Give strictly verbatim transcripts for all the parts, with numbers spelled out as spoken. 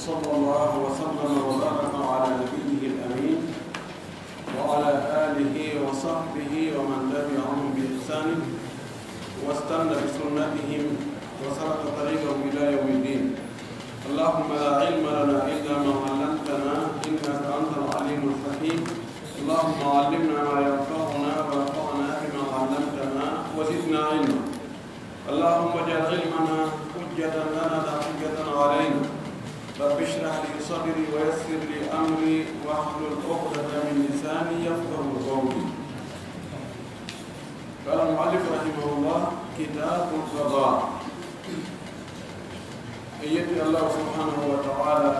صلى الله وسلم وبارك على نبيه الأمين وعلى آله وصحبه ومن تبعهم بإحسان واستن بسنتهم وسلك طريقهم إلى يوم الدين. اللهم لا علم لنا إلا ما علمتنا إنك أنت العليم الحكيم. اللهم علمنا ما ينفعنا وانفعنا بما علمتنا وزدنا علما. اللهم اجعل علمنا حجة لنا لا حجة علينا. رب اشرح لي صدري ويسر لي أمري واحلل عقدة من لساني يفقهوا قولي. قال المؤلف رحمه الله: كتاب القضاء. En yetti Allahu subhanahu wa ta'ala,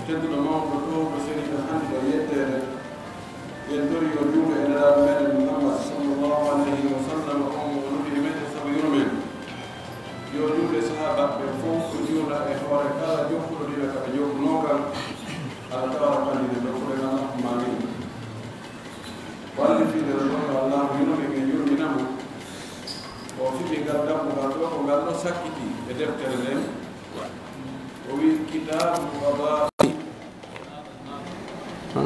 tedduɗo mawɗo ɗo, ɗo seni ka hande ɗo yettere. En tori yo juulu e Nelaaɗo meɗen Muhammad sallallahu alayhi wa sallam, on mo o nuli e meɗen sabu yurmen. Yo juulu e sahaabaaɓe ɓen fow, ko juula e hoore kala jokkuɗo diina ka ɓe jokkunoo kan. Alla tawara kandi nde jokkuɗen, Allahumma amin. Walli fii nde ɗo ɗo Allahu yurmi ɓe, yurminamo. O fiɓi ngal dambugal ɗo, ko ngal ɗo sakkiti e deftere nden. O wi'i, kitaabu qadaa'i. Ha?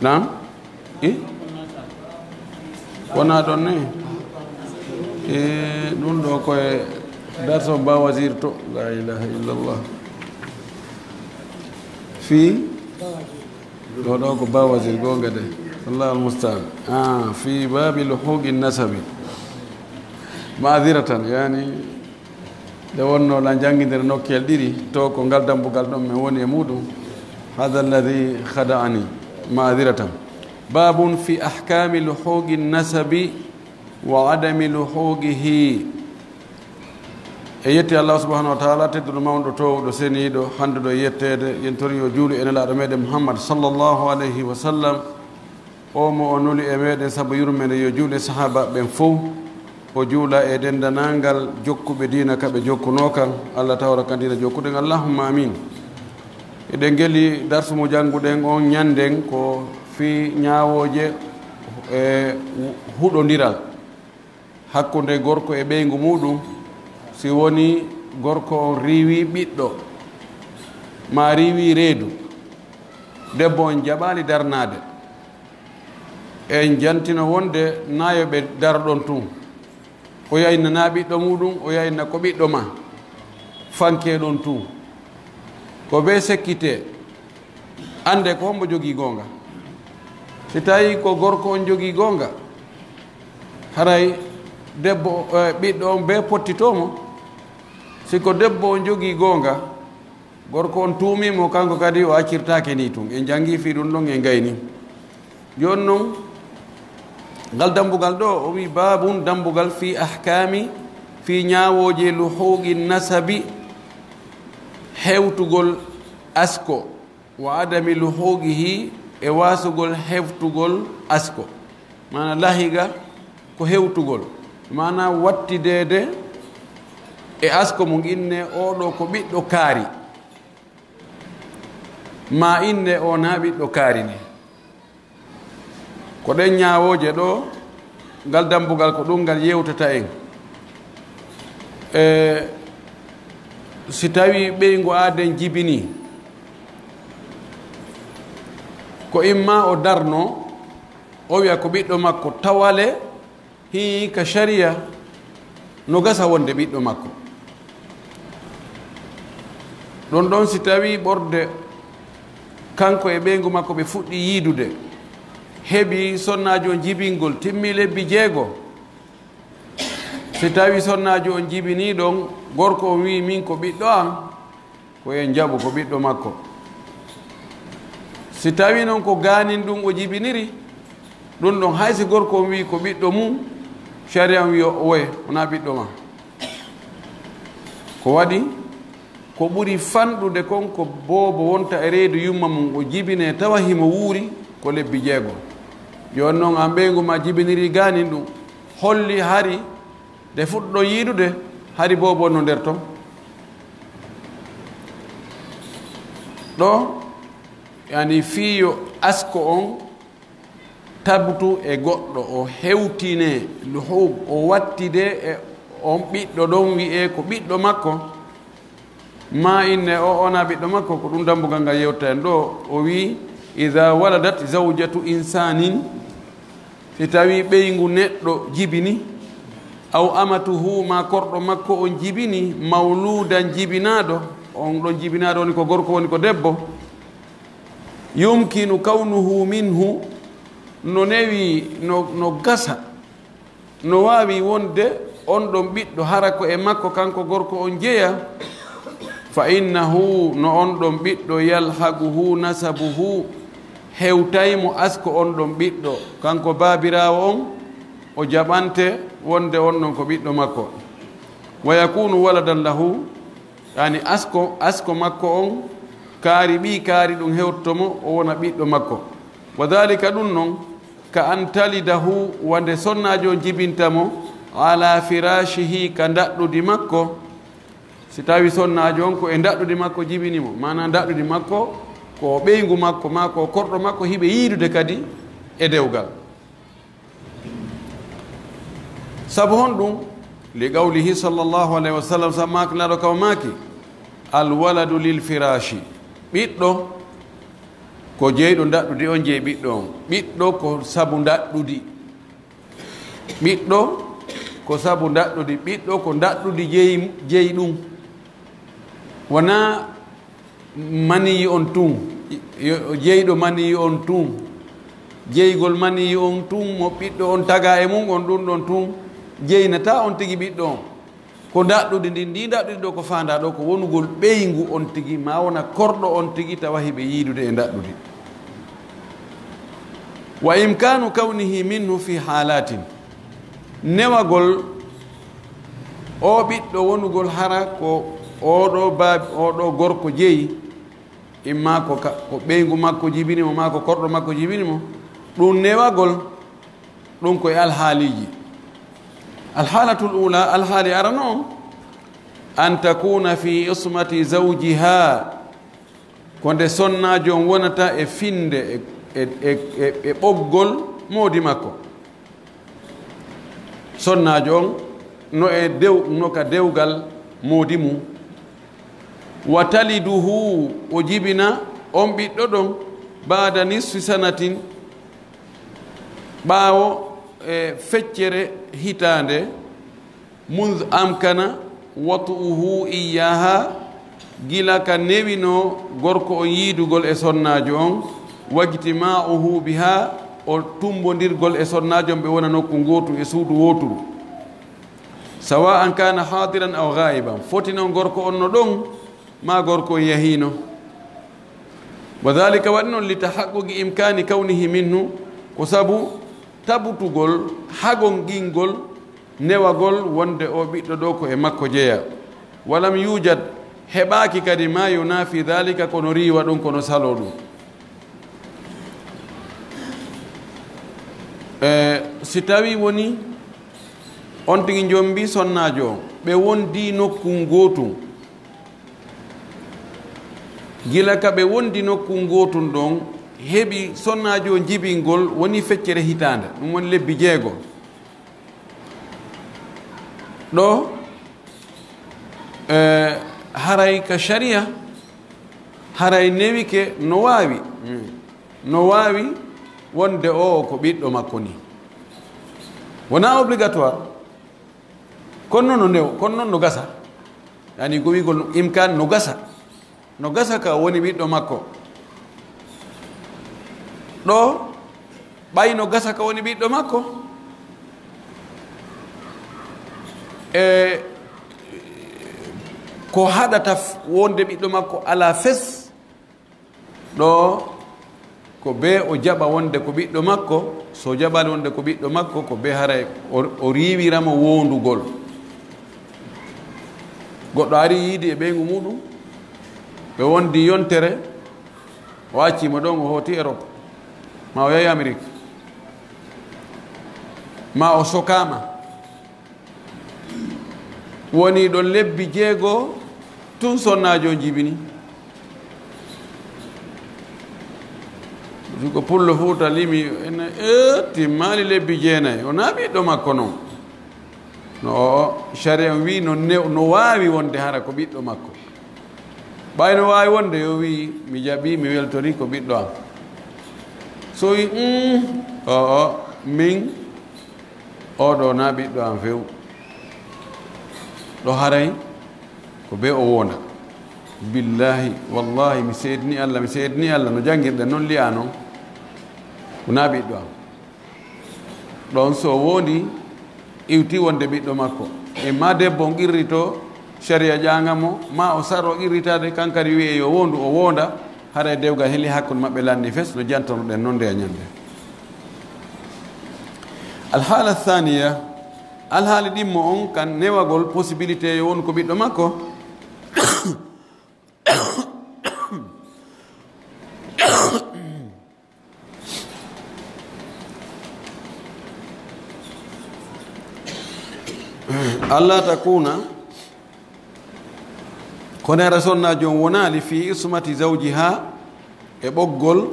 Naam? I? Wonaa ɗon ne? E, ɗun ɗo ko e darso Ba Wazir to. La ilaha illallah. Fii? Ɗo ɗo ko Ba Wazir, goonga de. Allahu almustaan. Ah, fii baabi luhuuqi nasabi. Ma'aziratan, yani, Nde wonnoo lan janngindira nokkeel ɗiɗi, to ko ngal dambugal ɗon men woni e muuɗum. Hada alladi khada'ani. Ma'adiratan. Babun fi ahkami luhuqi nasabi wa adami luhuqihi. E yetti Allah subhanahu wa ta'ala, tedduɗo mawɗo, toowuɗo, seniiɗo, handuɗo e yetteede, yen tori yo juulu e Nelaaɗo meɗen Muhammad sallallahu alayhi wa sallam. O mo o nuli e meɗen sabu yurmeende, yo juulu e sahaaba ɓen fow, o juula e denndanangal jokkuɓe diina ka ɓe jokkunoo kan, Allah tawra kan diina jokkuɗen, Allahumma amin. Eɗen geli darsu mo jannguɗen on ɲannden ko fii ɲaawooje e huɗondiral hakkunde gorko e ɓeyngu muuɗum, si wonii gorko on riiwii ɓiɗɗo, maa riiwii reedu, debbo on jaɓaali darnaade. En jantino wonde naa yo ɓe daro ɗon tun. O yayna naa ɓiɗɗo muuɗum, o yayna ko ɓiɗɗo maa. Fankee ɗon tun. Ko bee sekkitee. Anndee ko hombo jogii goonga. Si tawii ko gorko on jogii goonga, haray debbo, eh, ɓiɗɗo on bee pottitoo mo. Si ko debbo on jogii goonga, gorko on tuumii mo, kanko kadi o accirtaake nii tun. En janngii fii ɗun ɗon, en gayni. Jooni non, ngal dambugal ɗoo, o wi'i, baabun, dambugal, fii ahkaami, fii ɲaawooje, luhuuqi nasabi, hewtugol asko, wa adami luhuuqihi, e waasugol heftugol asko. Maana lahiga ko hewtugol, maana wattideede e asko mum, inne oo ɗoo ko ɓiɗɗo kaari, maa inne oo naa ɓiɗɗo kaari ne. Ko ɗen ɲaawooje ɗoo, ngal dambugal ko ɗun ngal yewtata en. E, si tawii ɓeyngu aaden jibinii, ko imma o darnoo, o wi'a ko ɓiɗɗo makko, tawa le, hii ka sariya no gasa wonde ɓiɗɗo makko. Ɗon ɗon si tawii ɓorde kanko e ɓeyngu makko ɓe fuɗɗii yiidude, heɓi sonnaajo on jibingol, timmii lebbi jeego. Si tawii sonnaajo on jibinii ɗon, gorko on wi'i, "Min ko ɓiɗɗo an," ko en jaɓu ko ɓiɗɗo makko. Si tawii non ko gaanin ɗun o jibiniri, ɗun ɗon hay si gorko on wi'i ko ɓiɗɗo mun, sariya on wi'i, "Owe, wonaa ɓiɗɗo maa." Ko waɗi, ko ɓuri fanɗude kon ko boobo wonta e reedu yumma mun, o jibinee tawa himo wuuri ko lebbi jeego. Jooni non an ɓeyngu maa jibinirii gaanin ɗun, holli hari nde fuɗɗoɗon yiidude, hari boobo on no nder ton. Ɗoo, yani fii yo asko on tabtu e goɗɗo, o hewtinee, luhuuq, o wattidee e on ɓiɗɗo ɗon, wi'ee ko ɓiɗɗo makko. Maa inne o wonaa ɓiɗɗo makko, ko ɗum dambugal ngal yewta en ɗoo. O wi'i, "Idaa waladat zawjatu insanin", si tawii ɓeyngu neɗɗo jibini, "aw amatuhu", maa korɗo makko on jibini, "mawluudan", jibinaaɗo, on ɗon jibinaaɗo woni ko gorko, woni ko debbo, "yumkinu kawnuhu minhu", no newi, no, no gasa, no waawi wonde on ɗon ɓiɗɗo hara ko e makko kanko gorko on jeyaa, "fa innahu", no on ɗon ɓiɗɗo, "yalhaquhu nasabuhu", hewtay mo asko on ɗon ɓiɗɗo, kanko baabiraawo on, o jaɓante wonde on ɗon ko ɓiɗɗo makko, "wa yakunu waladan lahu", yani asko, asko makko on, kaari ɓii kaari ɗum hewtto mo, o wona ɓiɗɗo makko. "Wa dhalika", ɗum non, "ka an talidahu", wonde sonnaajo on jibinta mo, "ala firashihi", ka ndaɗɗudi makko. Si tawi sonnaajo on ko e ndaɗɗudi makko jibini mo, maanaa ndaɗɗudi makko ko ɓeyngu makko, maa ko korɗo makko, hiɓe yiidude kadi e dewgal. Sabu honɗum? "Li qawlihi sallallahu alayhi wa sallam", sabu maaki Nelaaɗo kan o maaki, "Al waladu lil firashi", ɓiɗɗo ko jeyɗo ndaɗɗudi on jeyi ɓiɗɗo on. Ɓiɗɗo ko sabu ndaɗɗudi. Ɓiɗɗo ko sabu ndaɗɗudi. Ɓiɗɗo ko ndaɗɗudi jeyi, jeyi ɗum. Wonaa maniyi on tun, yo, jeyɗo maniyi on tun. Jeygol maniyi on tun, mo ɓiɗɗo on tagaa e mum on, ɗum ɗon tun jeynataa on tigi ɓiɗɗo on. Ko ndaɗɗudi ndin, ndi ndaɗɗudi ɗo ko faandaa ɗo, ko wonugol ɓeyngu on tigi, maa wona korɗo on tigi, tawa hiɓe yiidude e ndaɗɗudi. "Wa imkanu kawnihi minhu fi haalatin", newagol oo ɓiɗɗo wonugol hara ko oo ɗoo baab-, oo ɗoo gorko jeyi, imma ko ka, ko ɓeyngu makko jibini mo, maa ko korɗo makko jibini mo, ɗum newagol, ɗum ko e alhaaliiji. Alhaalatul uulaa, alhaali arano on, "an takuna fi ismati zawjiha", ko nde sonnaajo on wonata e finde, e, e, e, e, e ɓoggol moodi makko. Sonnaajo on no e dew-, no ka dewgal moodi mum. "Wa taliduhu", o jibina on ɓiɗɗo ɗon, "ba'da nisfi sanatin", ɓaawo, e, feccere hitaande, "mundh amkana wat'uhu iyyaha", gila ka newinoo gorko on yiidugol e sonnaajo on, "wajtima'uhu biha", o tumbondirgol e sonnaajo on, ɓe wona nokku ngootu e suudu wooturu. "Sawa'an kana hadiran aw ghaiban", foti non gorko on no ɗon, maa gorko on yahiino. "Wa dhalika", waɗi non, "li tahaqquqi imkani kawnihi minhu", ko sabu tabutugol, hagongingol, newagol wonde o ɓiɗɗo ɗo ko e makko jeyaa. "Wa lam yujad", heɓaaki kadi, "ma yunafi dhalika", kono riiwa ɗum, kono saloo ɗum. E, si tawii woni on tigi njombi sonnaajo on, ɓe wondi nokku ngootu, gila ka ɓe wondi nokku ngootun ɗon, heɓi sonnaajo on jibingol, woni feccere hitaande, ɗum woni lebbi jeego. Ɗo, e, haray ka sharia, haray newike no waawi, no waawi wonde o ko ɓiɗɗo makko ni. Wonaa obligatoire, kono no new-, kono non no gasa. Yani, ko wi'ugol imkaan no gasa. No gasa ka woni ɓiɗɗo makko. Ɗo, ɓay no gasa ka woni ɓiɗɗo makko. E ko haɗata f-, wonde ɓiɗɗo makko alaa fes. Ɗo, ko bee o jaɓa wonde ko ɓiɗɗo makko, so o jaɓaali wonde ko ɓiɗɗo makko, ko bee haray o, o riiwira mo woondugol. Goɗɗo ari yiidi e ɓeyngu muuɗum, ɓe wondi yontere, o accii mo ɗon, o hooti Erop, maa o yahi Amerik, maa o sokaama. Wonii ɗon lebbi jeego, tun sonnaajo on jibini. Si ko pullo Fuuta limi, ene, ee, timmaali lebbi jeenay, wonaa ɓiɗɗo makko non. No, o, o, sariya on wi'i no ne-, no waawi wonde hara ko ɓiɗɗo makko. Ɓay no waawi wonde yo wi'i, "Mi jaɓii, mi weltorii, ko ɓiɗɗo am." So wi'i, "Mm, o, o, min, oo ɗoo na ɓiɗɗo am few." Ɗo haray ko bee o wonda. Billaahi, wallaahi, mi seedini Alla, mi seedini Alla, no janngirɗen non li'aa non. Ko na ɓiɗɗo am. Ɗon so o wondi, iwti wonde ɓiɗɗo makko. E maa debbo on qirrito, sariya ƴaŋa mo, maa o saro qirritaade, kan kadi wi'ee yo wondu, o wonda, haray dewgal heli hakkunde maɓɓe lanni fes, no jantonoɗen non nde ñande. Alhaala thaniya, alhaali ɗimmo on kan newagol possibilité yo wonu ko ɓiɗɗo makko. Alla takuna, kono hara sonnaajo on wonaali fi ismati zawjiha e ɓoggol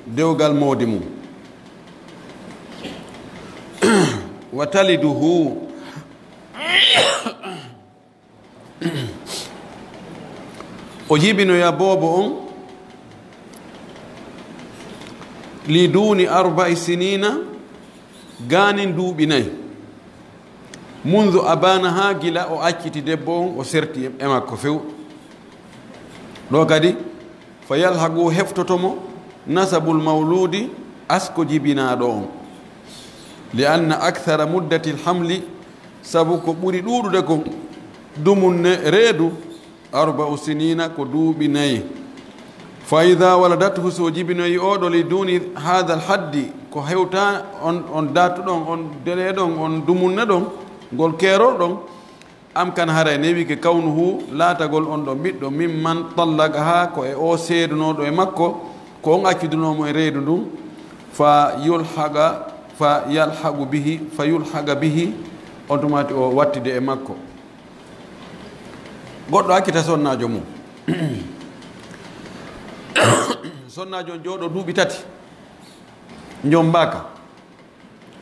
dewgal moodi mum. Wa taliduhu. O jibinoya boobo on li duuni arba'i sinina, gaanin duuɓi nay. Mundu abanaha, gila o acciti debbo on, o serti e makko few. Ɗo kadi, fa yalhaqu, heftoto mo nasabul mawludi, asko jibinaaɗo on. Li anna akthara muddatil hamli, sabu ko ɓuri ɗuuɗude kon dumunne reedu, arba'u sinina, ko duuɓi nay. Fa idha waladathu, so jibinoyi oɗo li duni hadha al haddi, ko hewta on, on datu ɗon, on dele ɗon, on dumunne ɗon, ngol keerol ɗon, am kan haray newike kawnuhu, laatagol on ɗon ɓiɗɗo, mimman tallaqaha, ko e o seedunooɗo e makko, ko on accudunoo mo e reedu ndun, fa yulhaqa, fa yalhaqu bihi, fa yulhaqa bihi, on tumati o wattide e makko. Goɗɗo accita sonnaajo mum. Sonnaajo on jooɗo duuɓi tati, njombaaka.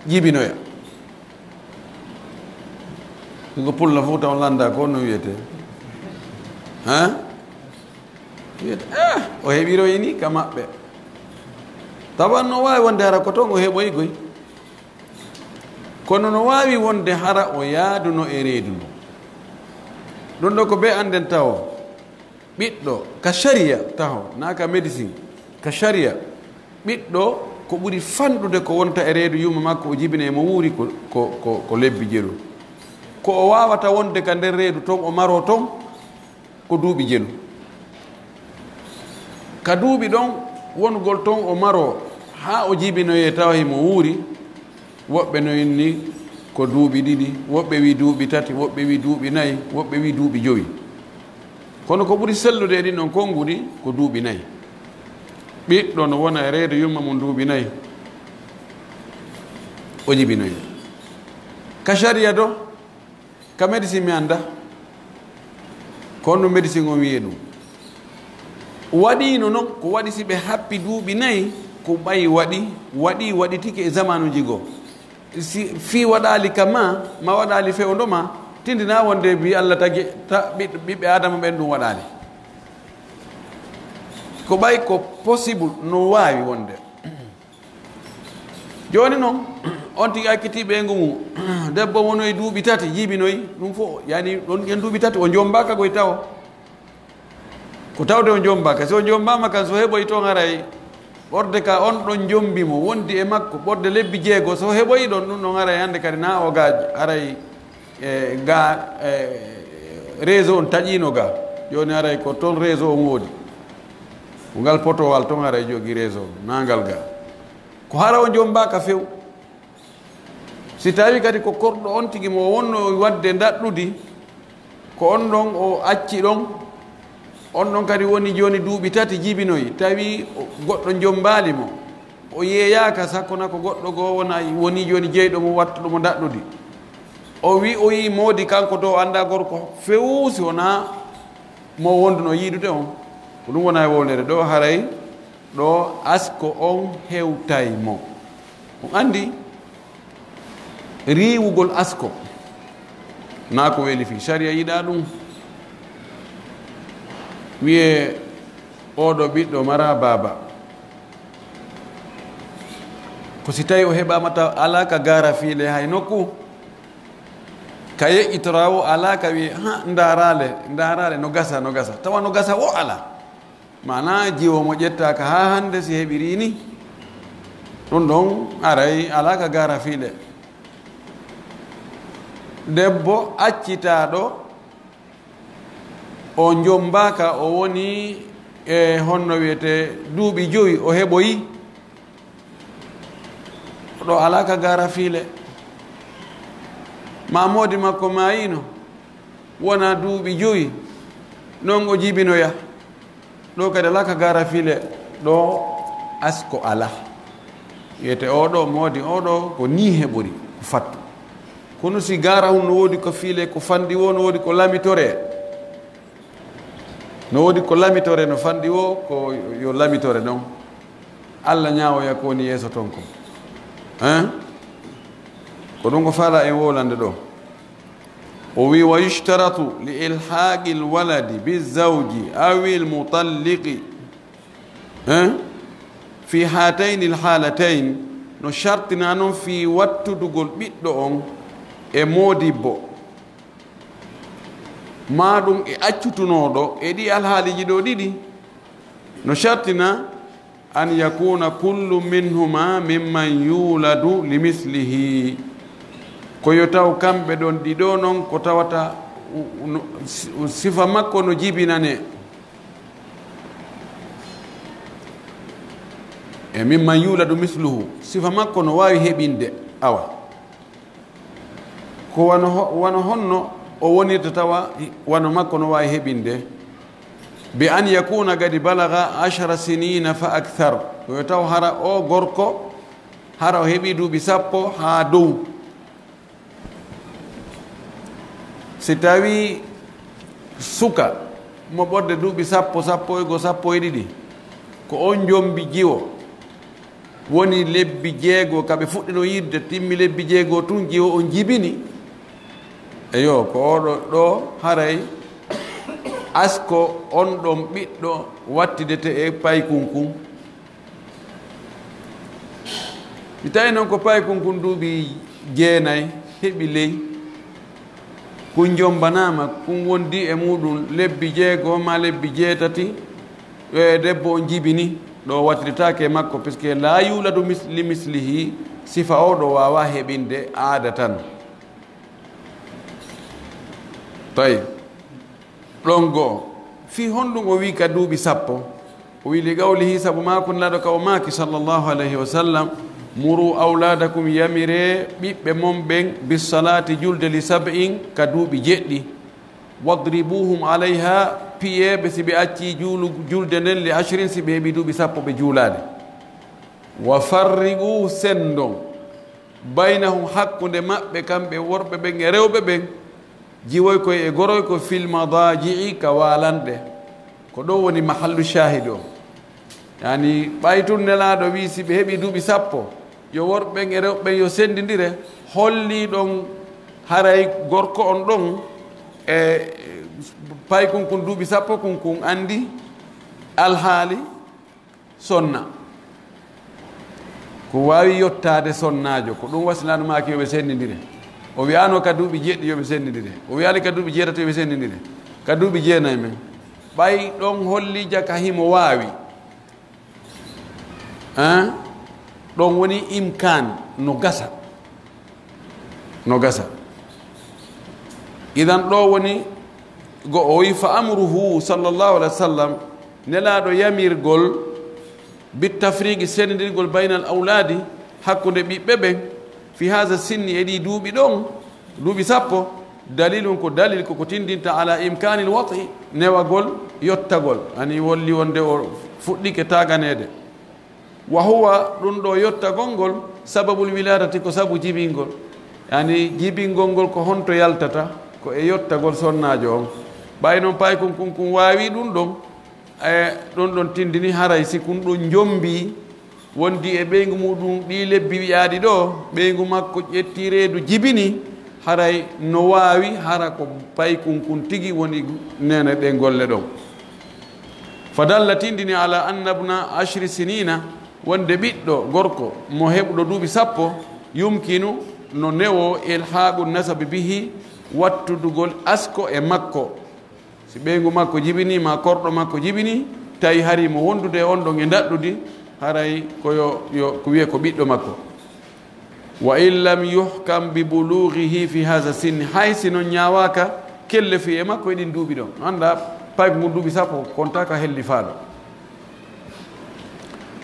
Jibinoya. Ko pullo fof taw lannda ko no wiyetee. Hein? Wiyete, "Ah, o heɓiroyi ni ka maɓɓe." Tawan no waawi wonde hara ko ton o heɓoyi koy. Kono no waawi wonde hara o yaaduno e reedu ndu. Ɗum ɗo ko bee annden tawo. Ɓiɗɗo, ka sharia taho, naa ka médecine, ka sharia, ɓiɗɗo ko ɓuri fanɗude ko wonta e reedu yumma makko, o jibina e mo wuuri ko, ko, ko, ko lebbi jelu. Ko o waawata wonde ka nder reedu ton, o maroo ton, ko duuɓi jelu. Ka duuɓi ɗon, wonugol ton o maroo, haa o jibinoyee tawa himo wuuri, woɓɓe no inni ko duuɓi ɗiɗi, woɓɓe wi'i duuɓi tati, woɓɓe wi'i duuɓi nayi, woɓɓe wi'i duuɓi jowi. Kono ko ɓuri sellude e ɗin ɗon konguɗi ko duuɓi nayi. Ɓiɗɗo no wona e reedu yumma mum duuɓi nayi, o jibinoyi. Ka sharia do, ka médecine mi annda, ko honno médecine on wi'e ɗum. Waɗiino non, ko waɗi si ɓe happi duuɓi nayi, ko ɓay waɗi, waɗi, waɗitike e zamaanuuji goo. Si fii waɗaali ka ma, ma waɗaali fewndo ma, tindinaa wonde bi Alla tagi, ta-, ɓiɗ-, ɓiɓɓe Aadama ɓen ɗum waɗaali. Ko ɓay ko possible, no waawi wonde. Jooni non, on tigi accitii ɓeyngu mum, debbo wonoyi duuɓi tati, jibinoyi, ɗum fof, yani ɗon ƴen duuɓi tati, o jommbaaka koy tawo. Ko tawde o jommbaaka. Si o jommbaama kan, so heɓoyi toon haray, ɓorde ka on ɗon jommbi mo, wondi e makko, ɓorde lebbi jeego, so heɓoyi ɗon, ɗum ɗon haray hannde kadi na o gaaji, haray e ga, e, réseau on taƴiino ga. Jooni haray ko toon réseau on woodi. Ko ngal potowal toon haray jogi réseau on, na ngal ga. Ko hara o jommbaaka few. Si tawii kadi ko korɗo on tigi mo wonnoo waɗde ndaɗɗudi, ko on ɗon o acci ɗon, on ɗon kadi woni jooni duuɓi tati jibinoyi, tawi o, goɗɗo jommbaali mo, o yeeyaaka, sakko na ko goɗɗo goo wona, woni jooni jeyɗo mo, wattuɗo mo ndaɗɗudi. O wi-, o yii moodi kanko to, o anndaa gorko few si wonaa mo wonduno yiidude on. Ko ɗum wona e wowlere ɗo, haray ɗo asko on hewtay mo. On anndi riiwugol asko, naa ko weli fii. Sariya yiɗaa ɗum. Wi'ee, "Oo ɗoo ɓiɗɗo maraa baaba." Ko si tawii o heɓaama taw alaa ka gaara fiile hay nokku, ka yeƴƴitoraawo alaa ka wi'ee, "Ha, ndaaraale, ndaaraale, no gasa, no gasa." Tawa no gasa woo alaa. Maanaa jiwo mo ƴettaaka haa hannde si heɓirii ni, ɗun ɗon aray alaa ka gaara fiile. Debbo accitaaɗo, o njombaaka, o woni e honno wi'etee duuɓi jowi, o heɓoyi. Ɗoo alaa ka gaara fiile. Maa moodi makko maayiino, wonaa duuɓi jowi, non o jibinoya. Ɗoo kadi alaa ka gaara fiile, ɗoo asko alaa. Wi'etee oo ɗoo moodi, oo ɗoo ko nii heɓori, ko fattu. Kono si gaara hun no woodi ko fiile, ko fanɗi woo, no woodi ko lamitoree. No woodi ko lamitoree, no fanɗi woo, ko yo lamitore ɗon. Alla ñaawoya ko woni yeeso ton kon. Hein? Ko ɗun ko faalaa en wowlande ɗoo. O wi'i, "Wa yushtaratu li ilhaaqil waladi bi zawji awil mutalliqi." Hein? "Fi haataynil haalatayn", no shartinaa non fii wattudugol ɓiɗɗo on e moodibbo, maa ɗun e accutunooɗo, e ɗii alhaaliiji ɗoo ɗiɗi, no shartinaa, "an yakuna kullu minhuma mimman yuladu li mislihi." Ko yo taw kamɓe ɗon ɗiɗo non ko tawata u-, u-, no, si-, sifa makko no jibinanee. E mimman yuladu misluhu, sifa makko no waawi heɓinde, awa. Ko wano ho-, wano honno o wonirta tawa wano makko no waawi heɓinde? "Bi an yakuna gadi balaga ashara sinina fa akthar." Ko yo taw hara o gorko, hara o heɓi duuɓi sappo haa dow. Si tawii suka mo ɓurde duuɓi sappo, sappo e go'o, sappo e ɗiɗi, ko on jombi jiwo, woni lebbi jeego ka ɓe fuɗɗino yi'ude, timmi lebbi jeego tun, jiwo on jibini. Eyo, ko oo ɗoo, ɗoo haray asko on ɗon ɓiɗɗo wattidete e paykun kun. Mi tawi non ko paykun kun duuɓi jeenay heɓi ley, kun jombanaama, kun wondi e muuɗun lebbi jeego maa lebbi jeetati, e debbo on jibini, ɗoo wattidetaake e makko, puisque laa yuladu mis-, li mislihi, sifa oo ɗoo waawaa heɓinde aada tan. Tawi. Ɗon go'o. Fii honɗun o wi'i ka duuɓi sappo? O wi'i, "Li qawlihi", sabu maaku Nelaaɗo ka o maaki, sallallahu alayhi wa sallam, "Muru awlaadakum", yamiree ɓiɓɓe mon ɓen, "bis-salaati", julde, "li sab'in", ka duuɓi jeɗɗi. "Wadribuuhum alayha", piyee ɓe si ɓe accii juulu-, julde nden, "li ashrin", si ɓe heɓii duuɓi sappo ɓe juulaali. "Wa farriquu", senndon, "baynahum", hakkunde maɓɓe, kamɓe worɓe ɓen e rewɓe ɓen, jiwoykoy e goroykoy, "fil madaaji'i", ka waalanɗe. Ko ɗoo woni mahallu shaahid on. Yaani, ɓay tun Nelaaɗo wi'i, si ɓe heɓii duuɓi sappo, yo worɓe ɓen e rewɓe ɓen yo senndindire, hollii ɗon haray gorko on ɗon e paykun kun duuɓi sappo kun, kun anndi alhaali sonna. Ko waawi yottaade sonnaajo, ko ɗun wasilano maaki yo ɓe senndindire. O wi'aano ka duuɓi jeɗɗi yo ɓe senndindire. O wi'aali ka duuɓi jeetati yo ɓe senndindire. Ka duuɓi jeenay men. Ɓay ɗon holli jaka himo waawi. Hein? Ɗon woni imkaan no gasa. No gasa. Idan ɗoo woni go o wi fa amruhu sallallahu alaihi wasallam, Nelaaɗo yamirgol bit tafriqi, sendindirgol baynal awlaadi, hakkunde ɓiɓɓe ɓen, fi haza sinni, e ɗii duuɓi ɗon, duuɓi sappo, dalilun, ko dalil, ko ko tindinta ala imkaanil wat'i, newagol yottagol, ani wolli wonde o fuɗɗike taaganeede. Wa huwa, ɗun ɗoo yottagol ngol, sababul wilaadati, ko sabu jibingol. Yani, jibingol ngol ko honto yaltata? Ko e yottagol sonnaajo on. Ɓay non paykun kun, kun waawi ɗun ɗon, e ɗun ɗon tindini haray si kun ɗon njombii, wondi e ɓeyngu muɗum ɗii lebbi wi'aaɗi ɗoo, ɓeyngu makko ƴetti reedu jibini, haray no waawi hara ko paykun kun tigi woni neene ɗen golle ɗon. Fadalla tindini ala anna bna ashri sinina, wonde ɓiɗɗo gorko mo heɓuɗo duuɓi sappo, yumkinu, no newoo ilhaaqu nasabi bihi, wattudugol asko e makko. Si ɓeyngu makko jibinii, maa korɗo makko jibinii, tawi hari mo wondude e on ɗon e ndaɗɗudi, haray ko yo, yo, ko wi'e ko ɓiɗɗo makko. Wa in lam yuhkam bi bulughihi fi hadha sinni, hay si non ñaawaaka kellefi e makko e ɗin duuɓi ɗon. No anndaa, payko ngun duuɓi sappo, kontaaka hellifaaɗo.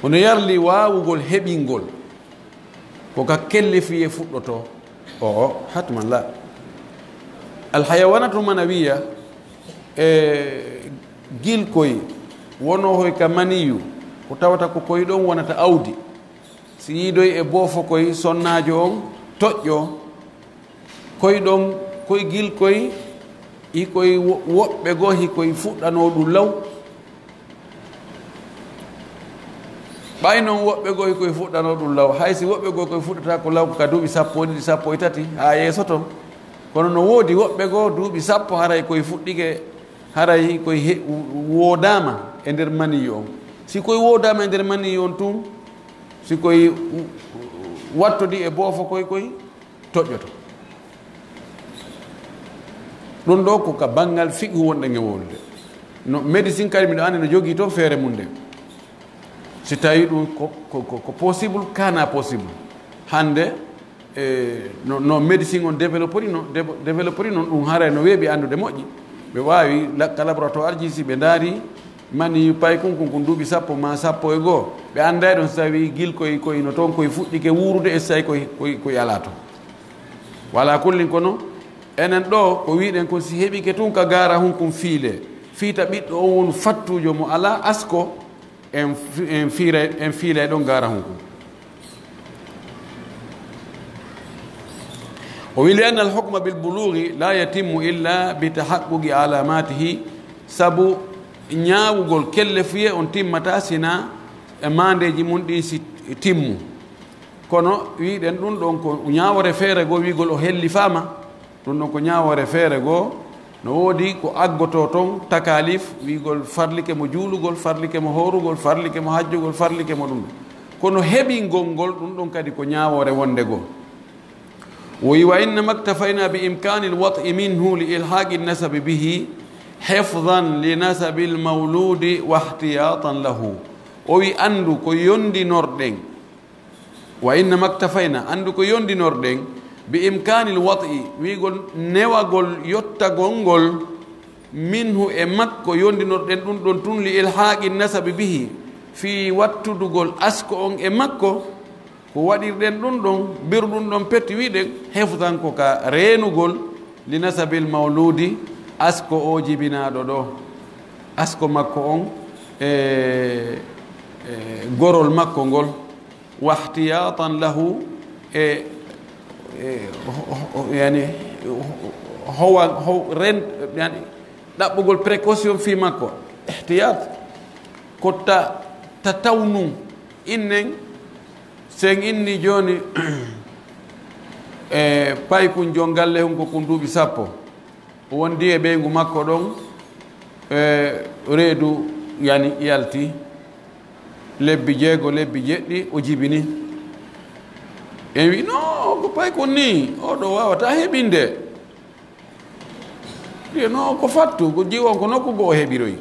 Hono yarli waawugol heɓingol, ko ka kellefi e fuɗɗotoo. O, o, hatman la. Alhayawanatu manawiya, e gilkoy, wonoo hoy ka maniyu, ko tawata ko koy ɗon wonata awdi. Si yiidoy e boofo koy sonnaajo on toƴƴo, koy ɗon, koy gilkoy, hikoy wo-, woɓɓe goo hikoy fuɗɗanoo ɗum law. Ɓay non woɓɓe goo hikoy fuɗɗanoo ɗum law, hay si woɓɓe goo koy fuɗɗata ko law ka duuɓi sappo e ɗiɗi, sappo e tati, haa yeeso ton. Kono no woodi woɓɓe goo duuɓi sappo haray koy fuɗɗike, haray koy he-, woodaama e nder maniyu on. Si koy woodaama e nder maniyu on tun, si koy wattodi e boofo koy koy toƴƴoto. Ɗun ɗoo ko ka banngal fiqhu wonɗen e wowlude. No médecine kadi miɗo anndi no jogii ton feere mun nden. Si tawi ɗun ko, ko, ko, ko possible, kana possible. Hannde, e, no, no médecine on développori non, dévo-, développori non, ɗun haray no weeɓi anndude moƴƴi. Ɓe waawi la-, ka laboratoire ji, si ɓe ndaari mani paykun kun, kun duuɓi sappo maa sappo e goo. Ɓe annday ɗon si tawi gilkoy koy no ton koy fuɗɗike wuurude e si tawi koy, koy, koy alaa ton. Wala kullin kono, enen ɗoo ko wi'ɗen kon si heɓike tun ka gaara hun kun fiile. Fiita ɓiɗɗo on wonu fattuujo mo alaa asko, en fi-, en fiiray, en fiilay ɗon gaara hun kun. O wi, "Li anna al-hukma bil bulughi la yatimmu illa bi tahaqquqi alamatihi," sabu ñaawugol kellefuye on timmata sina e maandeeji mun ɗin si timmu. Kono wi'ɗen ɗun ɗon ko ñaawoore feere goo wi'gol o hellifaama. Ɗun ɗon ko ñaawoore feere goo. No woodi ko aggotoo ton takalif, wi'gol farlike mo juulugol, farlike mo hoorugol, farlike mo hajjugol, farlike mo ɗun. Kono heɓingol ngol, ɗun ɗon kadi ko ñaawoore wonde goo. O wi'i, "Wa innama iktafayna bi imkani al-wat'i minhu li ilhaqi an-nasabi bihi, hifzan li nasabi al-mawludi wa ihtiyatan lahu." O wi'i, "Anndu ko yondinorɗen." Wa innama iktafayna, anndu ko yondinorɗen, bi imkani al-wat'i, wi'gol newagol yottagol ngol, minhu e makko, yondinorɗen ɗun ɗon tun, li ilhaqi an-nasabi bihi, fii wattudugol asko on e makko. Ko waɗirɗen ɗun ɗon, mbiru ɗun ɗon petti wi'ɗen, hifzan ko ka reenugol, li nasabil mawludi, asko o jibinaaɗo ɗoo, asko makko on, e, e gorol makko ngol, wa ihtiyatan lahu, e, e, ho-, ho-, yani, ho-, howa-, ho-, ren-, yani, ɗaɓɓugol précaution fii makko, ihtiyat, ko ta-, ta tawnun, innen, si en inni jooni, e paykun jon galle hun ko kun duuɓi sappo, o wondi e ɓeyngu makko ɗon, e reedu yani yalti, lebbi jeego, lebbi jeɗɗi, o jibini. En wi, "No, ko paykun nii, oo ɗoo waawataa heɓinde." Wi'e, "No, ko fattu, ko jiwon ko nokku goo o heɓiroyi."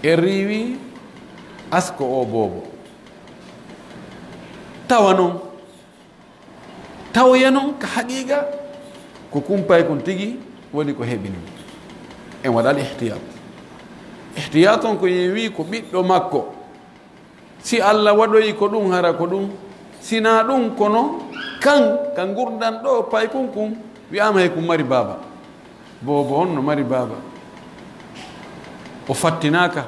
En riiwi asko o boobo. Tawa non, tawoya non ka haqiiqa, ko kun paykun tigi woni ko heɓini. En waɗa al ihtiyat. Ihtiyat on ko en wi ko ɓiɗɗo makko. Si Alla waɗoyi ko ɗun, hara ko ɗun. Si naa ɗun, kono kan, ka ngurndan ɗoo, paykun kun, wi'aama hey kun mari baaba. Boobo on no mari baaba. O fattinaaka,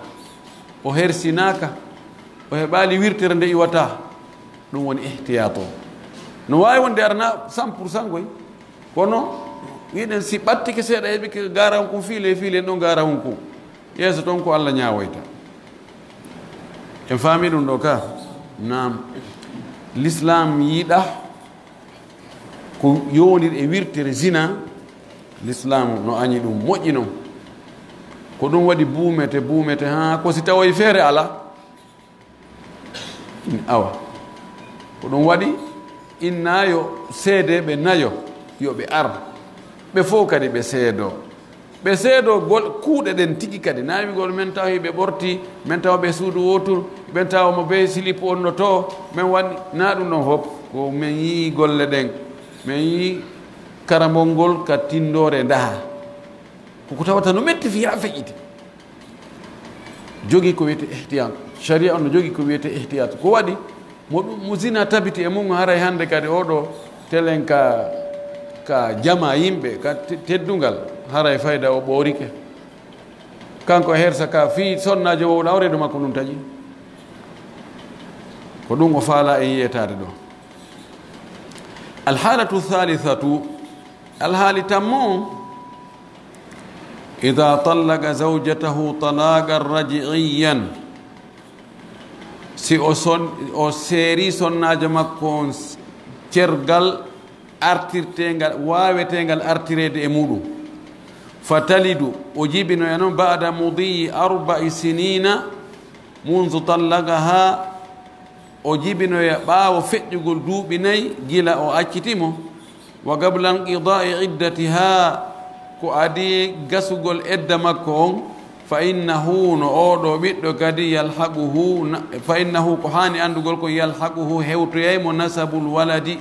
o hersinaaka, o heɓaali wirtere nde iwataa. Ɗun woni ihtiyaato. No waawi wonde arana cent pour cent koy. Kono, wi'ɗen si ɓattike seeɗa, heɓike gaara hun kun fiile, fiile ɗon gaara hun kun. Yeeso ton ko Alla ñaawoyta. En faami ɗun ɗoo ka? Naam. Lislaam yiɗa ko yowondir e wirtere zina. Lislaam no añi ɗun moƴƴi non. Ko ɗum waɗi buumete, buumete, haa ko si tawoy feere alaa. Awa. Ko ɗum waɗi, inna yo seedeeɓe nayo, yo ɓe ar. Ɓe fow kadi ɓe seedoo. Ɓe seedoo gol-, kuuɗe ɗen tigi kadi. Naa wi'ugol men tawa hiɓe ɓorti, men tawa ɓe suudu wooturu, men tawa mo bee silip on no too, men waɗi, naa ɗum ɗon fow. Ko men yi'i golle ɗen. Men yi'i karambol ngol ka tinndoore ndaha. Ko ko tawata no metti fii haa feƴƴiti. Jogii ko wi'etee ihtiyat. Sharia on no jogii ko wi'etee ihtiyat. Ko waɗi mo ɗum, mo zina tabiti e mun, haray hannde kadi oo ɗoo telen ka, ka jamaa yimɓe, ka te-, teddungal, haray fayda o ɓoorike. Kanko e hersa ka fii sonnaajo wowla o reedu makko ndun taƴi. Ko ɗum o faalaa en yeetaade ɗoo. Alhaalatu thalithatu, alhaali tammo on, Idaa tallaqa zawjatahu talaqan raj'iyyan, si o son-, o seeri sonnaajo makko on s-, cergal artirteengal, waaweteengal artireede e muuɗum, fa talidu, o jibinoya non, ba'da mudiyi arba'i siniina munzu tallaqahaa, o jibinoya ɓaawo feƴƴugol duuɓi nayi gila o acciti mo, wa qabla inqidaa'i iddatihaa, ko adii gasugol edda makko on, fa innahu, no oo ɗoo ɓiɗɗo kadi, yalhaquhu, na-, fa innahu, ko haani anndugol kon, yalhaquhu, hewtoyay mo nasabul waladi,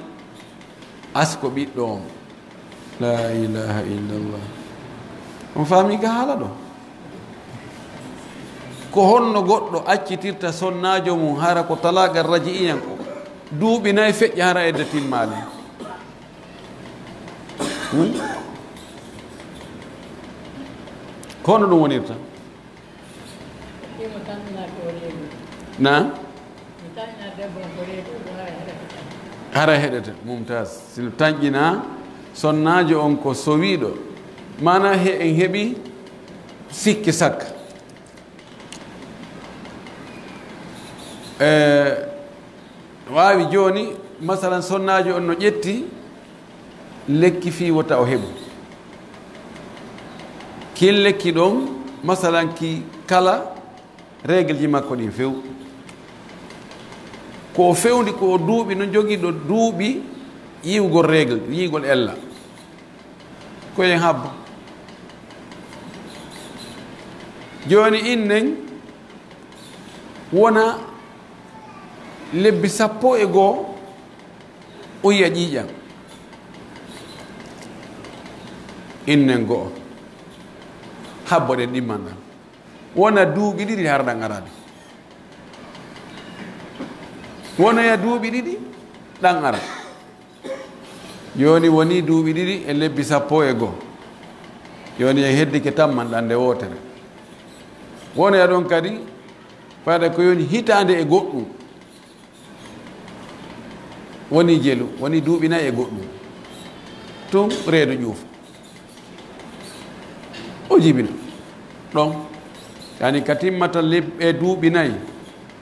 asko ɓiɗɗo on. Laa ilaaha illallah. On faamii ka haala ɗoo? Ko honno goɗɗo accitirta sonnaajo mum hara ko talaaqa raji'iyan ko duuɓi nayi feƴƴa hara edda timmaali? Hmm? Ko honno ɗum wonirta? Naa? Hara heɗete. Mumtaz. Si no tanƴinaa, sonnaajo on ko sowiiɗo. Maanaa he-, en heɓi sikki sakka. E, waawi jooni, masalan, sonnaajo on no ƴetti lekki fii wota o heɓu. Kin lekki ɗon, masalan, ki kala reegelji makko ɗin few. Ko o fewndi, ko o duuɓi, no jogiiɗo duuɓi yi'ugol reegel, yi'ugol ella. Ko en habbo. Jooni innen wona lebbi sappo e goo o yi'a ƴiiƴan. Innen go'o. Habbo ɗen ɗimman ɗan. Wona duuɓi ɗiɗi har ɗan araade. Wonoya duuɓi ɗiɗi ɗan ara. Jooni wonii duuɓi ɗiɗi e lebbi sappo e goo. Jooni en heddike tamman ɗan nde wootere. Wonoya ɗon kadi, fayda ko yoni hitaande e goɗɗum. Wonii jelu, wonii duuɓi nayi e goɗɗum. Tun reedu ƴuufa. O jibina. Ɗon. Yani ka timmata leb-, e duuɓi nayi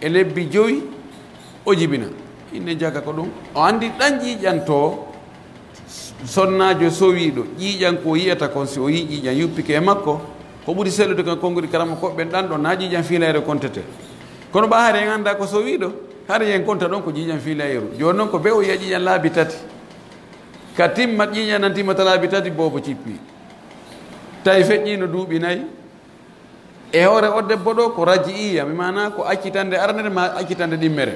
e lebbi jowi, o jibina. Inne jaka ko ɗum. O anndi ɗan ƴiiƴan too, sonnaajo sowiiɗo, ƴiiƴan ko o yi'ata kon, si o yi'ii ƴiiƴan yuppike e makko, ko ɓuri sellude kon e konnguɗi karamokooɓe ɓen, ɗan ɗon naa ƴiiƴan fiilayre kontetee. Kono ɓaa hari en anndaa ko sowiiɗo, hari en konta ɗon ko ƴiiƴan fiilayru. Jooni non ko bee o yi'a ƴiiƴan laabi tati. Ka timmat ƴiiƴan nan timmata laabi tati, boobo cippii. Tawi feƴƴiino duuɓi nayi. E hoore oo debbo ɗoo ko raji'iya, mi maanaa ko accitande aranere maa accitande ɗimmere.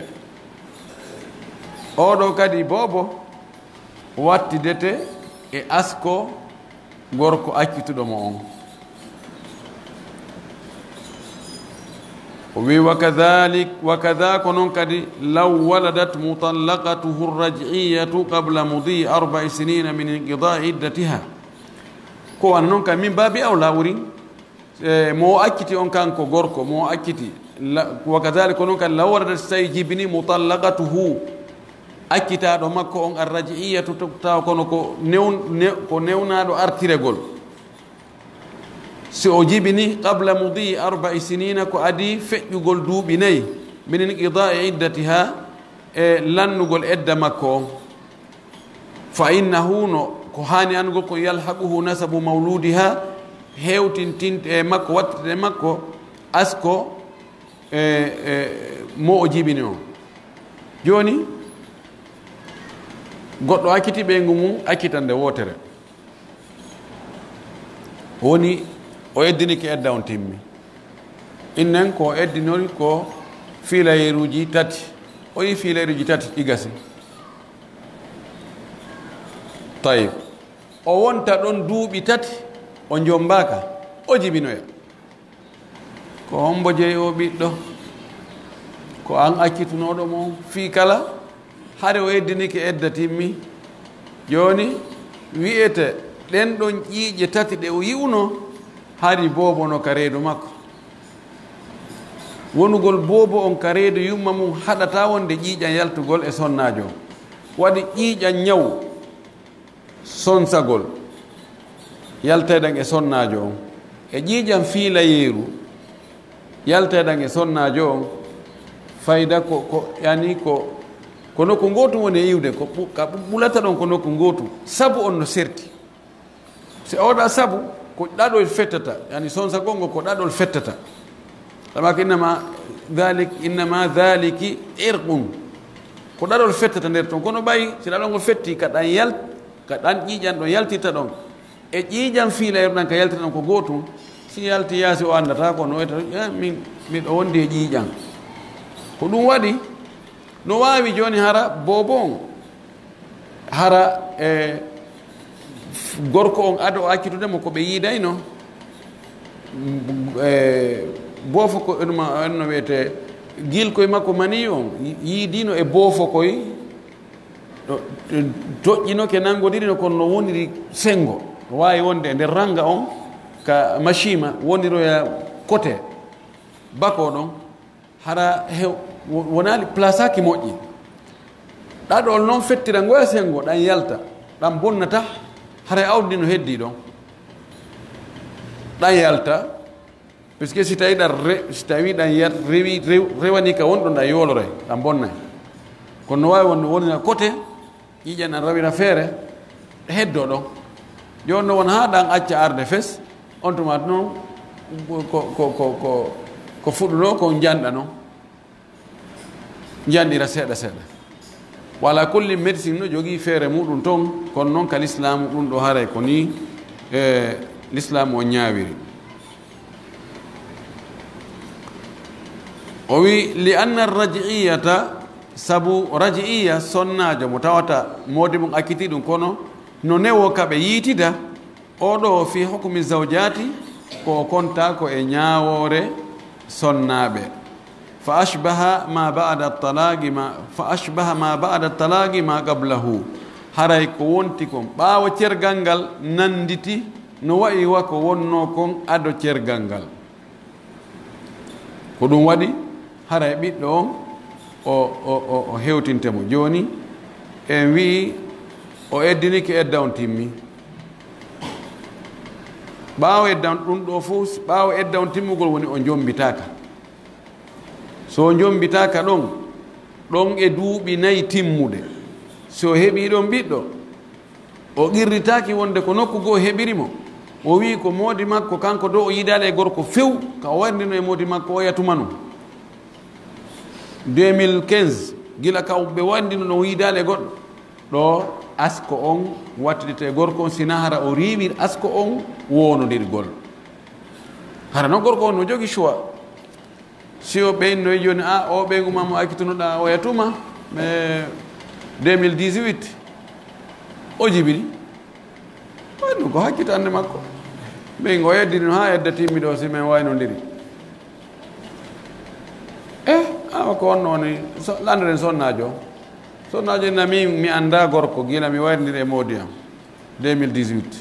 Oo ɗoo kadi boobo wattidete e asko gorko accituɗo mo on. O wi'i, "Wa kadhalik, wa kadha, ko non kadi, law waladat mutallaqatuhu raj'iyatu qabla mudi arba'i sinina min inqida'i iddatiha." Ko wano non kadi, min baabi awla wurin. E, mo o acciti on kanko gorko, mo o acciti, la, wa kadhalika, ko non kadi, law waladat, si tawi jibini, mutallaqatuhu, accitaaɗo makko on, arraji'iyatu, to-, tawa kono ko new-, ne-, ko newnaaɗo artiregol. Si o jibini, qabla mudi arba'i sinina, ko adii feƴƴugol duuɓi nayi, min inqida'i iddatiha, e lannugol edda makko on. Fa innahu, no ko haani annugol kon, yalhaquhu nasabu mawludiha, hewtintinte e makko, wattitinte e makko asko e, e mo o jibini on. Jooni, goɗɗo acciti ɓeyngu mum accitannde wootere. Woni o eddinike edda on timmi. Innen ko o eddinori ko fiilayeeruuji tati. O yi fiilayeeruuji tati ɗi gasi. Tayib. O wonta ɗon duuɓi tati, o jommbaaka, o jibinoya. Ko hombo jeyi oo ɓiɗɗo? Ko an accitunooɗo mo fii kala? Hari o eddinike edda timmi. Jooni, wi'ete ɗen ɗon ƴiiƴe tati ɗe o yi'unoo, hari boobo no ka reedu makko. Wonugol boobo on ka reedu yumma mum haɗataa wonde ƴiiƴan yaltugol e sonnaajo on. Waɗi ƴiiƴan ñawu, sonsagol, yaltayɗan e sonnaajo on, e ƴiiƴan fiilayeeru, yaltayɗan e sonnaajo on, fayda ko, ko, yani ko, ko nokku ngootu woni e iwde, ko ɓu-, ka ɓu-, ɓulata ɗon ko nokku ngootu, sabu on no serti. Si oɗa sabu, ko ɗaɗol fettata, yani sonsagol ngol ko ɗaɗol fettata. Sabu ko innama dhalik, innama dhaliki irqun. Ko ɗaɗol fettata nder ton. Kono ɓay, si ɗaɗol ngol fetti, ka ɗan yal-, ka ɗan ƴiiƴan ɗon yaltirta ɗon. E ƴiiƴan fiilayru ɗan ka yaltirta ɗon ko gootum. Si yalti yaasi o anndataa ko no wayta, eh, min, miɗo wondi e ƴiiƴan. Ko ɗum waɗi, no waawi jooni hara boobo on. Hara, e, gorko on ado o accitude mo ko ɓe yiidayno, e, boofo ko, no wiyetee, giilkoy makko mani on, yi-, yiidino e boofo koy, ɗo, toƴƴinoke, nanngodirino, kono no woniri senngo. No waawi wonde e nder rannga on, ka machima, woniroya kote bakoo ɗon. Hara hew-, wo-, wonaali plasaaki moƴƴi. Ɗaɗol non fettira ngoya senngo, ɗan yalta, ɗan bonnata, haray awdi no heddii ɗon. Ɗan yalta, puisque si tawi ɗan re-, si tawi ɗan yal-, rewi, rew-, rewani ka wonɗon ɗan yooloray, ɗan bonnay. Kono no waawi wonde wonira kote, ƴiiƴan ɗan rawira feere, heddoo ɗon. Jooni non won haa ɗan acca arde fes, on tuma non ko, ko, ko, ko, ko, ko fuɗunoo ko njanɗa non. Njanɗira seeɗa seeɗa. Wa ala kulli, médecine no jogii feere muɗum ton, kono non ka lislaamu ɗum ɗo haray ko nii, e, lislaamu on ñaawiri. O wi, "Li anna raj'iyata", sabu raj'iya, sonnaajo mo tawata moodi mum acciti ɗum, kono no newoo ka ɓe yiitida, oo ɗoo fi hukmi zawjaati, ko o kontaa ko e ñaawoore sonnaaɓe. Fa ashbaha ma ba'da talaaqi ma, fa ashbaha ma ba'da talaaqi ma qablahu. Haray ko wonti kon ɓaawo cergal ngal nannditi no wa'i wa ko wonnoo kon ado cergal ngal. Ko ɗum waɗi, haray ɓiɗɗo on, o, o, o, o hewtinte mo. Jooni, en wi'i, o eddinike edda on timmi. Ɓaawo edda on, ɗum ɗoo fof, ɓaawo edda on timmugol woni o njombitaaka. So o njombitaaka ɗon, ɗon e duuɓi nayi timmude. Si o heɓii ɗon ɓiɗɗo, o qirritaaki wonde ko nokku goo heɓiri mo. O wi'i ko moodi makko, kanko dow o yiidaali e gorko few, ka o wayndino e moodi makko oya tuma non. Deux mille quinze, gila ka ɓe wayndino no o yiidaali e goɗɗo. Ɗo asko on wattidete e gorko on, si na hara o riiwir asko on woonondirgol. Hara non gorko on no jogi choix. Si o ɓeynnoyi jooni, a, o ɓeyngu ma mo accitunoɗaa oya tuma, mais deux mille dix-huit, o jibini. Ɗum ko hakkitannde makko. Ɓeyngu o yeddini no haa edda timmi ɗo, si men waynondiri. Eh, awa ko on woni, so, lannderen sonnaajo. Sonnaajo ina mi, mi anndaa gorko, gila mi wayrindiri e moodi am. Deux mille dix-huit.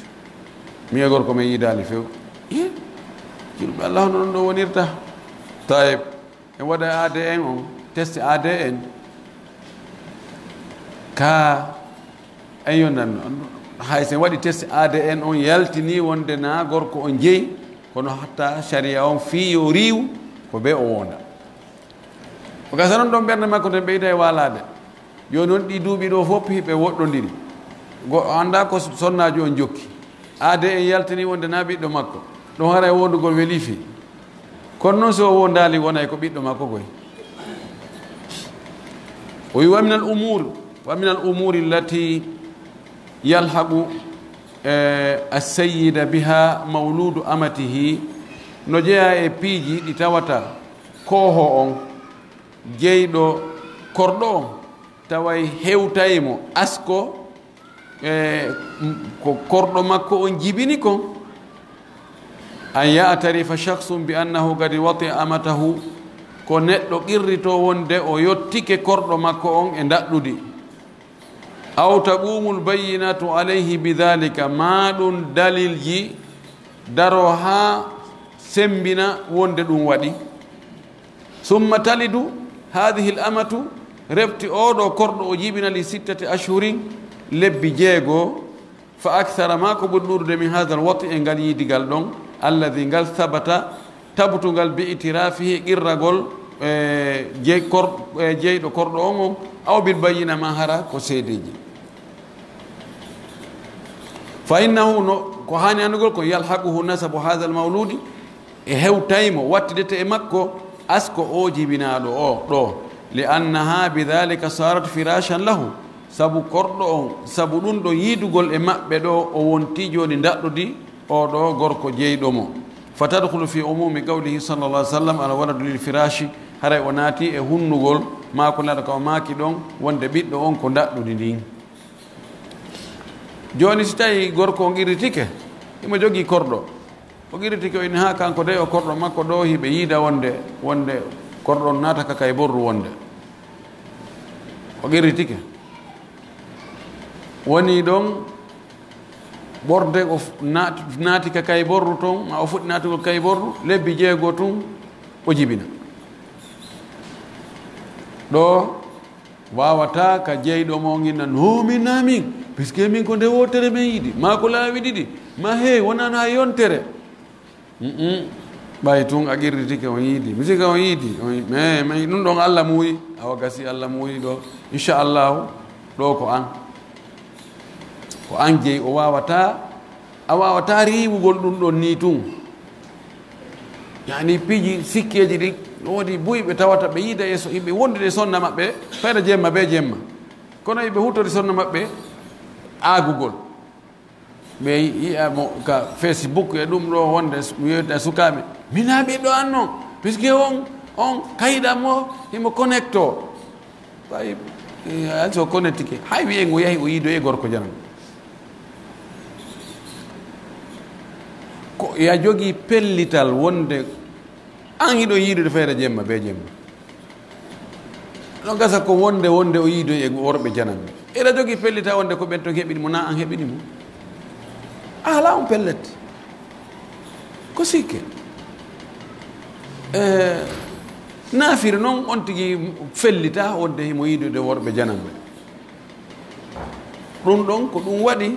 Mi e gorko men yiidaali few. Iye, julɓe Allah, hono ɗum ɗo wonirta. Tayib, en waɗa A D N on, test A D N. Ka, en yonnan, hay sen waɗi test A D N on, yaltini wonde na gorko on jeyi, kono hatta sariya on fii yo riiw, ko be o wonda. O gasa non ɗon ɓernde makko nden ɓeyda e waalaade. Jooni non ɗi duuɓi ɗo fof hiɓe woɗɗondiri. Go-, o anndaa ko sonnaajo on jokki. Aade en yaltini wonde na ɓiɗɗo makko. Ɗum haray wondugol welii fii. Kono non si o wondaali, wonay ko ɓiɗɗo makko koy. O wi'i, "Wa minal umuur, wa minal umuuri allati yalhaqu, eh, as-sayyida biha mawluudu amatihi." No jeyaa e piiji ɗi tawata kooho on, jeyɗo korɗo on, taway hewtay mo asko, e, ko korɗo makko on jibini kon. An ya'tarifa shakhsun bi annahu qad wati'a amatahu, ko neɗɗo qirritoo wonde o yottike korɗo makko on e ndaɗɗudi. Aw taqumul bayyinatu alayhi bi dhalika, maa ɗun dalilji daroo haa sembina wonde ɗun waɗi. Summa talidu hadhihi al amatu, refti oo ɗoo korɗo o jibina li sittati ashhurin, lebbi jeego, fa akthara, maa ko ɓuri ɗuuɗude, min hadha al wati, e ngal yiidigal ɗon, alladhi, ngal, thabata, tabutungal, bi i'tirafihi, qirragol, e, jey-, kor-, e, jeyɗo korɗo on on, aw bil bayyina, maa hara ko seedeeji. Fa innahu, no, ko haani anndugol ko, yalhaquhu nasabu hadha al mawludi, e hewtay mo, wattidete e makko asko oo jibinaaɗo oo ɗoo, li annaha bi dhalika sarat firashan lahu, sabu korɗo on, sabu ɗun ɗon yiidugol e maɓɓe ɗoo, o wontii jooni ndaɗɗudi oo ɗoo gorko jeyɗo mo. Fa tadkhulu fi umumi qawlihi sallallahu alaihi wasallam, al waladu lil firashi, haray o naati e hunnugol maa ko Nelaaɗo kan o maaki ɗon, wonde ɓiɗɗo on ko ndaɗɗudi ndin. Jooni, si tawii gorko on qirritike, himo jogii korɗo, o qirritike, o inni, haa kanko dey, o korɗo makko ɗoo, hiɓe yiida wonde, wonde korɗo on naata ka kayborru wonde. O qirritike. Wonii ɗon ɓorde, o f-, naat-, naati ka kayborru ton, maa o fuɗɗi naatugol kayborru, lebbi jeego tun, o jibina. Ɗoo, waawataa ka jeyɗo mo on inna, "No, min naa min, puisque min ko nde wootere men yiidi, maa ko laawi ɗiɗi, maa hey, wonano hay yontere." Mm-mm. Ɓay tun a qirritike on yiidi. Mi sika on yiidi. On yi-, mais, mais ɗun ɗon Alla muuyi. Awa gasi Alla muuyi ɗoo. Inchallahu, ɗoo ko an. Ko an jeyi, o waawataa, a waawataa riiwugol ɗun ɗon nii tun. Yani piiji sikkeeji ɗin, no woodi buy ɓe tawata ɓe yiida e so-, yimɓe wondude e sonna maɓɓe, fayda jemma bee jemma. Kono yimɓe hutori sonna maɓɓe aagugol. Ɓe yi'a mo ka Facebook e ɗum ɗoo wonde s-, mi yewta sukaaɓe. Mina ɓiɗɗo an non, puisque on, on kayɗa mo, himo connecto. Ɓay, eh, an so connectike, hay wi'en o yahi o yiidoyi e gorko janam. Ko ya jogii pellital wonde an hiɗo yiidude fayda jemma bee jemma. No gasa ko wonde, wonde o yiidoyi e worɓe jananɓe. Eɗa jogii pellital wonde ko ɓen ton heɓini mo, naa an heɓini mo? A alaa on pellet. Ko sikke. Eh, naafiri non on tigi fellita wonde himo yiidude worɓe jananɓe. Ɗum ɗon ko ɗum waɗi,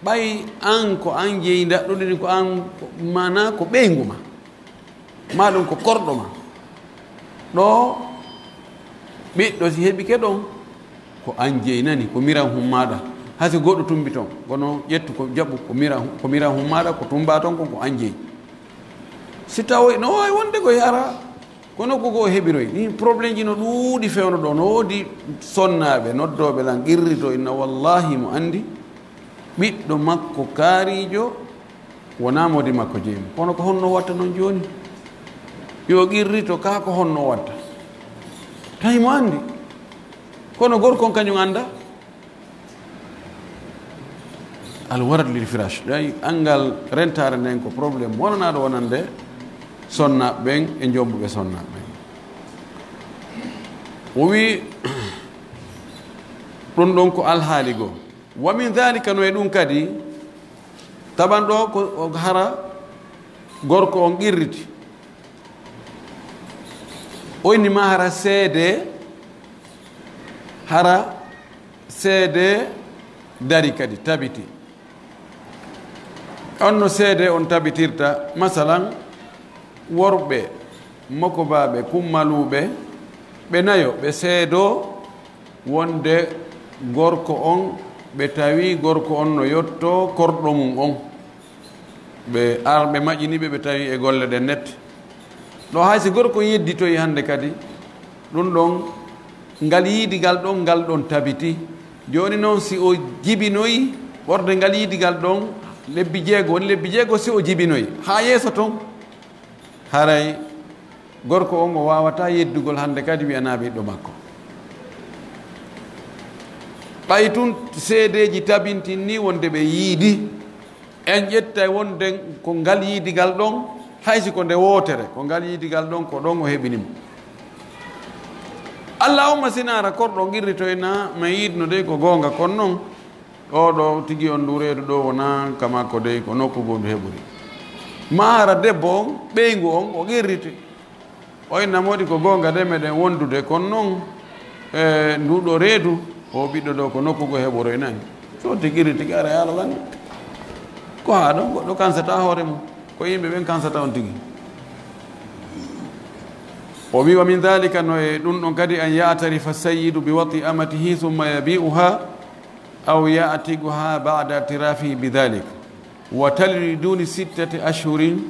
ɓay an ko an jeyi ndaɗɗudi, ko an, maanaa ko ɓeyngu ma. Maa ɗum ko korɗo ma. Ɗoo, ɓiɗɗo si heɓike ɗon, ko an jeynani, ko miran hummaaɗa. Hay si goɗɗo tumbi ton, kono ƴettu ko jaɓu, ko miran, ko miran hummaaɗa, ko tumbaa ton kon, ko an jeyi. Si tawoy, no waawi wonde koy hara, kono ko ko o heɓiroy. Ɗin problème ji no ɗuuɗi fewndo ɗoo. No woodi sonnaaɓe, noddooɓe lan, qirrito, inna wallaahi mo anndi, ɓiɗɗo makko kaariijo, wonaa moodi makko jeyi mo. Kono ko honno watta non jooni? Yo qirrito ka, ko honno watta? Tawi mo anndi. Kono gorko on kañum annda. Al warad lil firash. Ɗay anngal rentaare nden ko problème wonanaaɗo wonande sonnaaɓe ɓen e jombuɓe sonnaaɓe ɓen. O wi'i, ɗum ɗon ko alhaali goo. Wa min dhalika, no e ɗum kadi, taban ɗoo ko o hara gorko on qirriti. O inni ma hara seede, hara seede dari kadi, tabiti. On no seede on tabitirta, masalan, worɓe mokobaaɓe, kummaluuɓe, ɓe nayo, ɓe seedoo wonde gorko on, ɓe tawi gorko on no yottoo korɗo mum on. Ɓe ar, ɓe maƴini ɓe, ɓe tawi e golle ɗen net. Ɗo hay si gorko yedditoyi hannde kadi, ɗun ɗon, ngal yiidigal ɗon, ngal ɗon tabiti. Jooni non, si o jibinoyi ɓorde ngal yiidigal ɗon, lebbi jeego, woni lebbi jeego si o jibinoyi, haa yeeso ton, haray gorko on o waawataa yeddugol hannde kadi wi'anaa ɓiɗɗo makko. Ɓay tun seedeeji tabintin nii wonde ɓe yiidi, en ƴettay wonden ko ngal yiidigal ɗon, hay si ko nde wootere, ko ngal yiidigal ɗon, ko ɗon o heɓini mo. Allahumma, si naara korɗo on qirritoy naa, ma yiidno dey ko goonga, kon non, ɗoo ɗoo tigi on ndu reedu ɗoo wonaa ka makko dey, ko nokku goo ndu heɓori. Maa hara debbo on, ɓeyngu on, o qirriti. O inna mo waɗi ko goonga de, meɗen wondude, kono non, e ndu ɗoo reedu, o ɓiɗɗo ɗoo ko nokku goo heɓoroynani. So tigi iri tigi ara yaalalani. Ko haa ɗon goɗɗo kansata hoore mum, ko yimɓe ɓen kansata on tigi. O wi, wa min dhalika, no e ɗum ɗon kadi, an ya'tarifa sayyidu bi wati amatihi thumma yabi'uha aw ya'tiquha ba'da i'tirafihi bi dhalik. Wa talidu li duni sittati ashhurin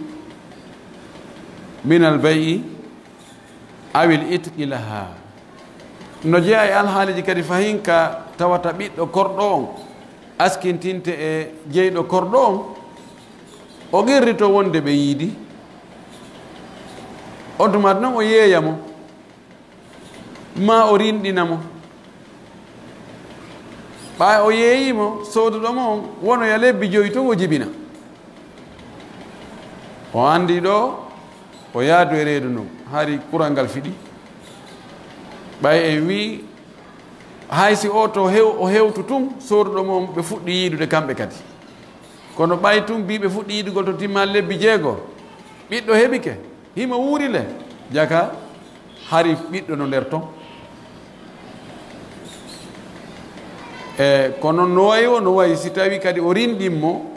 min al bay'i aw il itqi laha. No jeyaa e alhaaliiji kadi fahin ka tawata ɓiɗɗo korɗo on askintinte e jeyɗo korɗo on, o qirrito wonde ɓe yiidi. On tuma non o yeeya mo, maa o rinɗina mo. Ɓay o yeeyii mo, sooduɗo mo on wonoya lebbi jowi tun o jibina. O anndi ɗoo o yaadu e reedu ndun, hari kural ngal fiɗi. Ɓay en wi'i, hay si o to hew-, o hewtu tun, sooduɗo mo on ɓe fuɗɗi yiidude kamɓe kadi. Kono ɓay tun bi ɓe fuɗɗi yiidugol to timma lebbi jeego, ɓiɗɗo heɓike, himo wuuri le, jaka hari ɓiɗɗo no nder ton. E, kono no wayi o, no wayi si tawi kadi o rinɗin mo,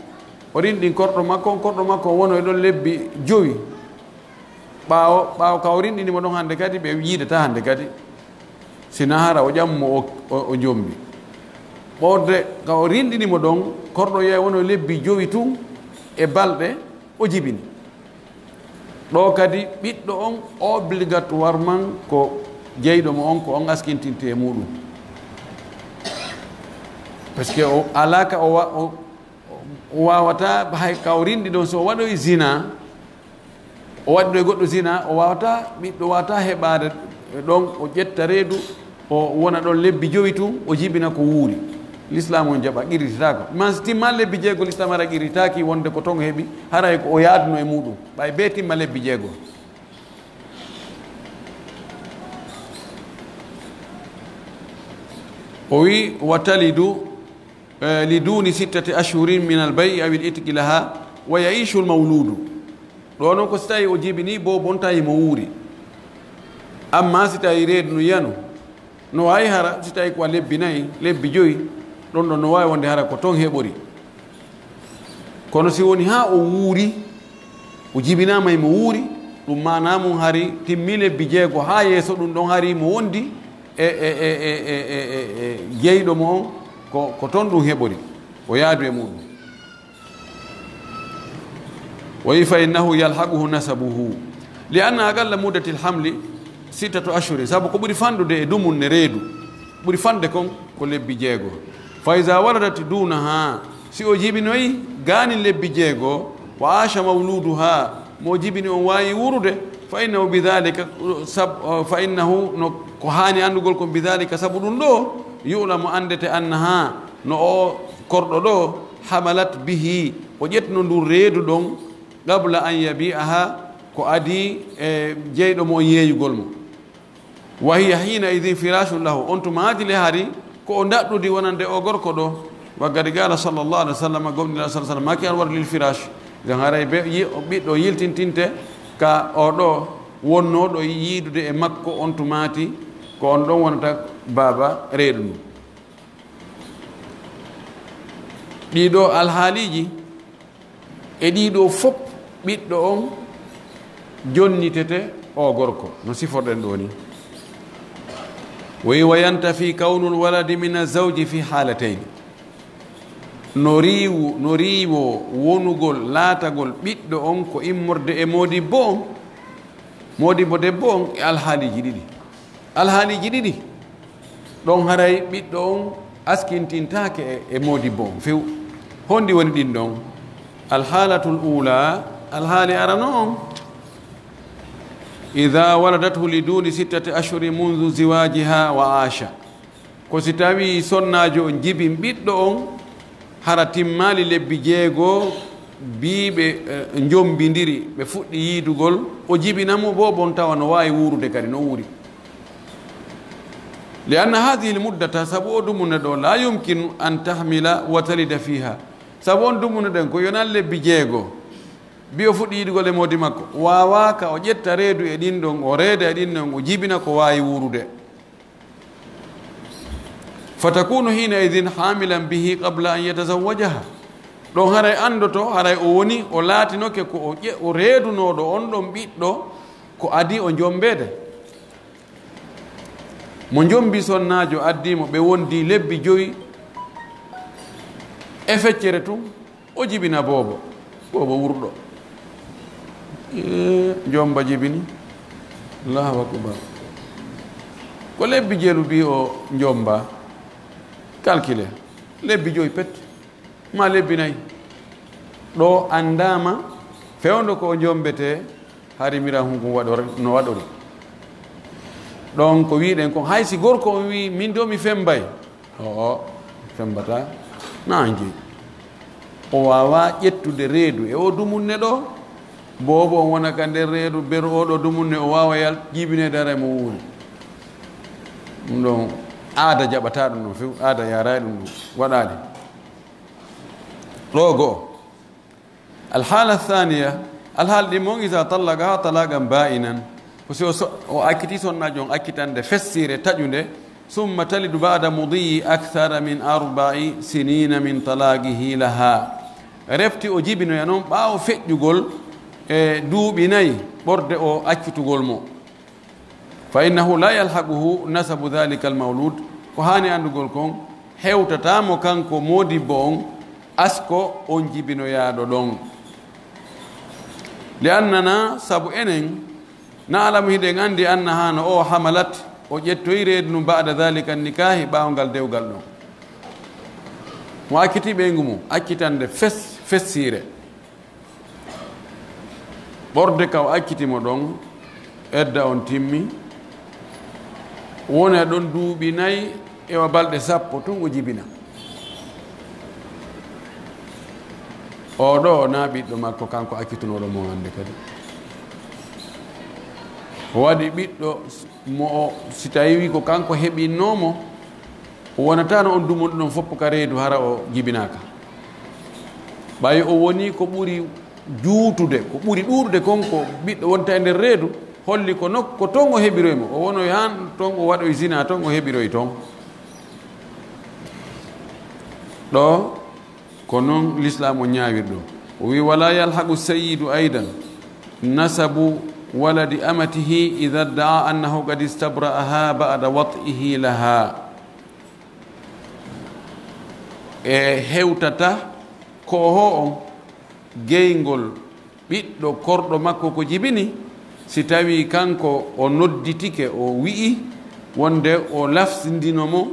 o rinɗin korɗo makko on, korɗo makko on wono e ɗon lebbi jowi. Ɓaawo, ɓaawo ka o rinɗini mo ɗon hannde kadi, ɓe yiidata hannde kadi. Si na hara o ƴammo o, o, o jombi. Ɓorde ka o rinɗini mo ɗon, korɗo yeeya wono lebbi jowi tun e balɗe, o jibini. Ɗoo kadi, ɓiɗɗo on obligatoirement ko jeyɗo mo on, ko on askintinte e muuɗum. Parce que o alaa ka o wa-, o, o waawataa, hay ka o rinɗi ɗon, so o waɗoyi zina, o waɗi ɗo e goɗɗo zina, o waawataa, ɓiɗɗo waawataa heɓaade ɗon, o ƴetta reedu, o wona ɗon lebbi jowi tun, o jibina ko wuuri. Lislaamu on jaɓa, qirrititaako. Man si timma lebbi jeego, lislaamu ara qirritaaki wonde ko ton o heɓi, haray ko o yaaduno e muuɗum. Ɓay bee timma lebbi jeego. O wi, wa talidu, eh, li duni sittati ashhurin min al bay'i aw il itqi laha, wa yaishu al mawludu. Ɗoo non ko si tawi o jibini, boobo on tawi mo wuuri. Amma si tawi reedu no yanu, no waawi hara, si tawi ko a lebbi nayi, lebbi joyi, ɗon ɗon no waawi wonde hara ko ton heɓori. Kono si woni haa o wuuri, o jibinaama e mo wuuri, ɗum maanaa mum hari timmi lebbi jeego haa yeeso, ɗum ɗon hari mo wondi e, e, e jeyɗo mo on, ko, ko ton ɗum heɓori, o yaadu e muɗum. O wi'i, "Fa innahu yalhaquhu nasabuhu, li anna aqalla muddati lhamli sittatu ashhurin." Sabu ko ɓuri fanɗude e dumunne reedu, ɓuri fanɗude kon ko lebbi jeego. "Fa iza waladat dunaha," si o jibinoyi gaanin lebbi jeego, "wa asha mawluduha," mo jibini on waawi wuurude, "fa innahu bidhalika," sab-, "fa innahu," no ko haani anndugol kon, "bidhalika," sabu ɗum ɗoo, "yu'lamu," anndete, "annaha," no o korɗo ɗoo, "hamalat bihi," o ƴettuno ndun reedu ɗon, "qabla an yabi'aha," ko adii e jeyɗo mo on yeeyugol mo. "Wa hiya hina idhin firashun lahu," on tuma maaki le hari ko o ndaɗɗudi wonande o gorko ɗoo. "Wa qad qala sallallahu alaihi wasallam," gomɗinɗo sallallahu alaihi wasallam maaki, "al waladu lil firash," ngam haray be-, yi-, ɓiɗɗo yiltintinte ka o ɗoo wonnooɗo yiidude e makko, on tumaati ko on ɗon wonata baaba reedu ndu. Ɗii ɗoo alhaaliiji e ɗii ɗoo fof, ɓiɗɗo on jonnitete o gorko, no siforɗen ɗoo ni. O wi'i, "Wa yantafi kawnul waladi min azawji fi haalatayni." No riiwu, no riiwoo wonugol, laatagol ɓiɗɗo on ko immorde e moodibbo on, moodibbo debbo on e alhaaliiji ɗiɗi. Alhaaliiji ɗiɗi. Ɗon haray ɓiɗɗo on askintintaake e, e moodibbo on few. Honɗi woni ɗin ɗon? Alhaalatul uulaa, alhaali arano on. Idaa waladathu li duuni sittati ashhurin mundu ziwaajihaa wa aasha. Ko si tawii sonnaajo on jibin ɓiɗɗo on, hara timmaali lebbi jeego, bii ɓe, eh, njombindiri, ɓe fuɗɗi yiidugol, o jibina mo, boobo on tawa no waawi wuurude kadi, no wuuri. Li anna haadihil muddata, sabu o dumunde ɗoo, laa yumkinu an tahmila wa talida fiiha. Sabu on dumunde ɗen, ko yonaa lebbi jeego, bii o fuɗɗi yiidugol e moodi makko, waawaaka o ƴetta reedu e ɗin ɗon, o reeda e ɗin ɗon, o jibina ko waawi wuurude. Fatakunu hiina idin haamilan bihi qabla an yatazawwajaha. Ɗon haray anndoto, haray o woni, o laatinoke ko o ƴe-, o reedunooɗo on ɗon ɓiɗɗo, ko adii o njombeede. Mo njombi sonnaajo addii mo, ɓe wondi lebbi jowi e feccere tun. O jibina boobo, boobo wurɗo. Ee, njomba jibini. Allahu akbar. Ko lebbi jelu bi o njomba. Calcule. Lebbi joyi pet. Ma lebbi nayi. Ɗo anndaama fewndo ko o njombetee, hari mira hun kun waɗor-, no waɗori. Ɗon ko wi'ɗen kon, hay si gorko on wi'i, "Min do mi fembay." O'o, fembataa. Naange. O waawaa ƴettude reedu e o dumunne ɗo. Boobo on wona ka nder reedu, ber o ɗo dumunne, o waawa yal-, jibineede haray mo wuuri. Ɗum ɗon aada jaɓataa ɗum ɗon few, aada yaaraay ɗum ɗon, waɗaali. Ɗo go'o. Alhaala thaniya, alhaala ɗimmo on, iza tallaqaha talaqan ba'inan, ko si o so-, o acciti sonnaajo on accitande fessiire taƴunde, summa talidu ba'da mudiyi akthara min arba'i sinina min talaqihi laha. Refti o jibinoya non ɓaawo feƴƴugol e duuɓi nayi ɓorde o accitugol mo. Fa innahu la yalhaquhu nasabu dhalika almawlud, ko haani anndugol kon, hewtataa mo kanko moodibbo on asko on jibinoyaaɗo ɗon. Li annana, sabu enen, na'lamu, hiɗen anndi, annaha, no o hamalat, o ƴettoyi reedu ndun ba'da dhalika annikaahi, ɓaawo ngal dewgal ɗon. Mo acciti ɓeyngu mum, accitande fes-, fessiire. Ɓorde ka o acciti mo ɗon, edda on timmi, wona ɗon duuɓi nayi, e wa balɗe sappo tun o jibina. Oo ɗoo na ɓiɗɗo makko, kanko accitunooɗo mo hannde kadi. O waɗi ɓiɗɗo mo o, si tawii ko kanko heɓinnoo mo, o wonataano on dumunɗo ɗon fof ka reedu hara o jibinaaka. Ɓay o wonii ko ɓuri juutude, ko ɓuri ɗuuɗude kon ko ɓiɗɗo wonta e nder reedu, holli ko nokko ton o heɓiroy mo. O wonoy han ton, o waɗoy zina ton, o heɓiroy ton. Ɗo ko non Lislaam o ñaawirɗo. O wi'i, "Wala yalhaqu sayyidu aidan nasabu waladi amatihi idha dda'a annahu qad istabra'aha ba'da wat'ihi laha." E hewtata ko o on geyngol ɓiɗɗo korɗo makko ko jibini, si tawii kanko o nodditike, o wi'i wonde o lafsindino mo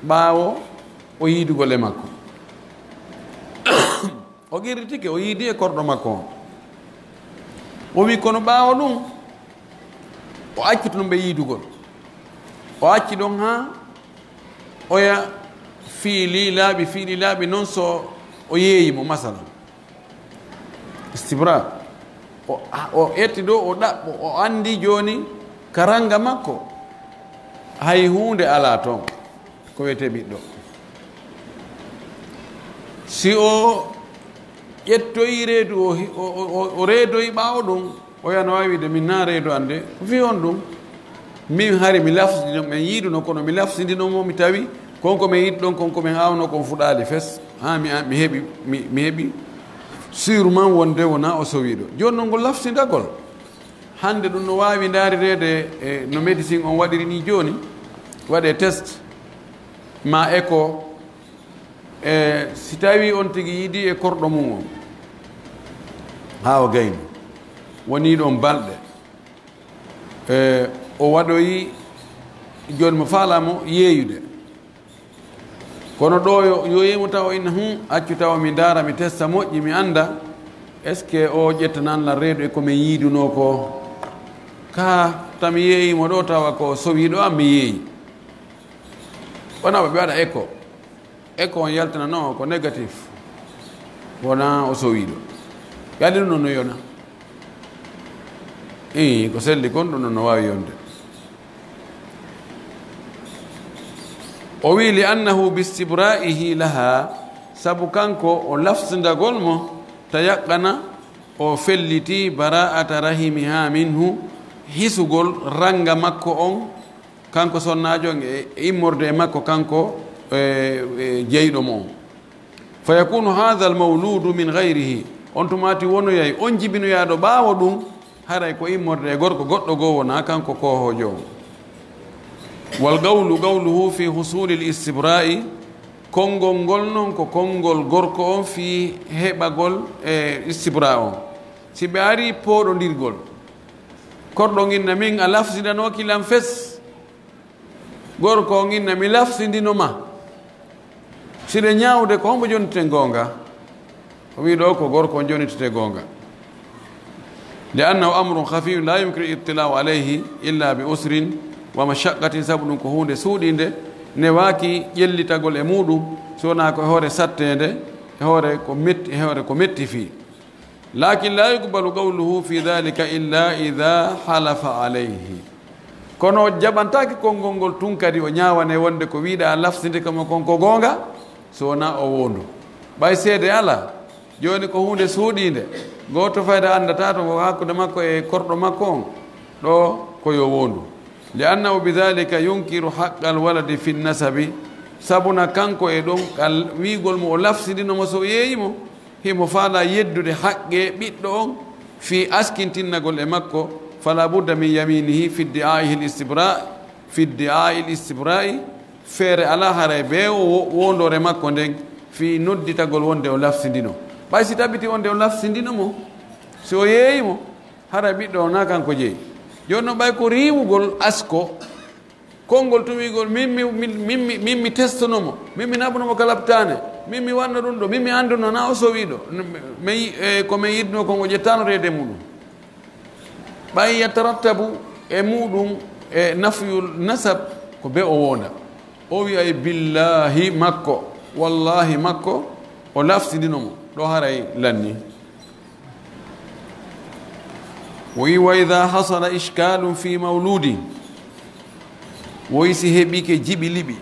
ɓaawo o yiidugol e makko. O qirritike, o yiidi e korɗo makko on. O wi'i, kono ɓaawo ɗun, o acci ɗun ɓe yiidugol. O acci ɗon haa oya fiili laaɓi, fiili laaɓi non so o yeeyi mo, masalan. Istibra. O, o etti ɗo, o ɗaɓɓo, o anndi jooni karanga makko. Hay huunde alaa ton. Ko wiyetee ɓiɗɗo. Si o ƴettoyi reedu, o hi-, o, o, o, o reedoyi ɓaawo ɗun, oya no waawi wiide, "Min na reedu an de, ko fii honɗun? Min hari mi lafsindino, men yiiduno, kono mi lafsindino mo, mi tawi kon ko men yiɗi ɗon, kon ko men aawno kon fuɗaali fes. Haa mi, mi heɓi, mi, mi heɓi sûrement wonde wona o sowiiɗo." Jooni non ngol lafsindagol. Hannde ɗun no waawi ndaarireede e no médecine on waɗiri nii jooni, waɗee test, ma écho, E si tawii on tigi yiidii e korɗo mun on, haa o gayni, wonii ɗon balɗe, e o waɗoyi jooni mo faalaa mo yeeyude. Kono ɗoo yo, yo yeeyi mo tawa inna, "Hum, accu tawa mi ndaara, mi testa moƴƴi, mi annda, est-ce que o ƴettanan lan reedu e ko min yiidunoo ko?" Kaa, ta mi yeeyi mo ɗoo tawa ko o sowii ɗoo, an mi yeeyi. Wonaa ɓe waɗa écho. Écho on yaltinanoo ko négatif. Wonaa o sowiiɗo. Yalti ɗum ɗon no yona. Ii, ko selli kon ɗum ɗon no waawi yonde. O wi'i, "Li annahu bistibra'ihi laha," sabu kanko o lafsindagol mo, tayaqqana, o felliti, bara'ata rahimiha minhu, hisugol ranga makko on, kanko sonnaajo on e, e immorde e makko kanko, e, e jeyɗo mo on. Fa yakunu hadha al mawludu min ghayrihi. On tumaati wonoyay on jibinoyaaɗo ɓaawo ɗum, haray ko immorde e gorko goɗɗo goo wonaa kanko koohoojo on. Wal qawlu qawluhu fi husuli al istibra'i. Konngol ngol non ko konngol gorko on fii heɓagol e istibra on. Si ɓe arii pooɗondirgol, korɗo on inna min a lafsindanooki lan fes. Gorko on inna, "Mi lafsindino ma." Si ɗe ñaawde, ko hombo jonniteten goonga? O wi'i ɗoo ko gorko on jonnitete goonga. Li annahu amrun khafiyun la yumkinu ittila'u alayhi illa bi usrin wa mashaqqatin, sabu ɗum ko huunde suuɗiinde, newaaki ƴellitagol e muuɗum, si wonaa ko e hoore satteende, e hoore ko metti, e hoore ko metti fii. Lakin la yuqbalu qawluhu fi dhalika illa idha halafa alayhi. Kono o jaɓantaake konngol ngol tun kadi o ñaawanee wonde ko wiiɗaa lafsinde kamo kon ko goonga, so wonaa o woondu. Ɓay seede alaa, jooni ko huunde suuɗiinde, gooto fayda anndataa to ko hakkunde makko e korɗo makko on, ɗoo ko yo woondu. Li annahu bi dhalika yunkiru haqqal waladi fi nasabi, sabuna kanko e ɗon, kal wiigol mo o lafsindino mo so o yeeyi mo, himo faalaa yeddude haqqee ɓiɗɗo on fii askintinnagol e makko, fala budda min yaminihi fi iddi'a'ihi al-istibra', fi iddi'a'i al-istibra'i, feere alaa haray bee wo-, woondoore makko nden fii nodditagol wonde o lafsindino. Ɓay si tabiti wonde o lafsindino mo, si o yeeyi mo, haray ɓiɗɗo on naa kanko jeyi. Jooni non ɓay ko riiwugol asko, konngol tun wi'ugol, "Min mi, min, min mi, min mi testono mo, min mi naɓuno mo ka laptaane, min mi wanno ɗum ɗo, min mi annduno naa o sowiiɗo, mi, mi, e, ko min yiɗuno kon o ƴettaano reede muɗum." Ɓay yatarattabu e muɗum e nafyul nasab ko be o wonda. O wi'ay, "Billaahi makko, wallaahi makko, o lafsindino mo." Ɗoo haray lanni. O wi'i, "Wa idha hasala ishkalun fi mawludin." O wi'i si heɓike jiɓi liɓi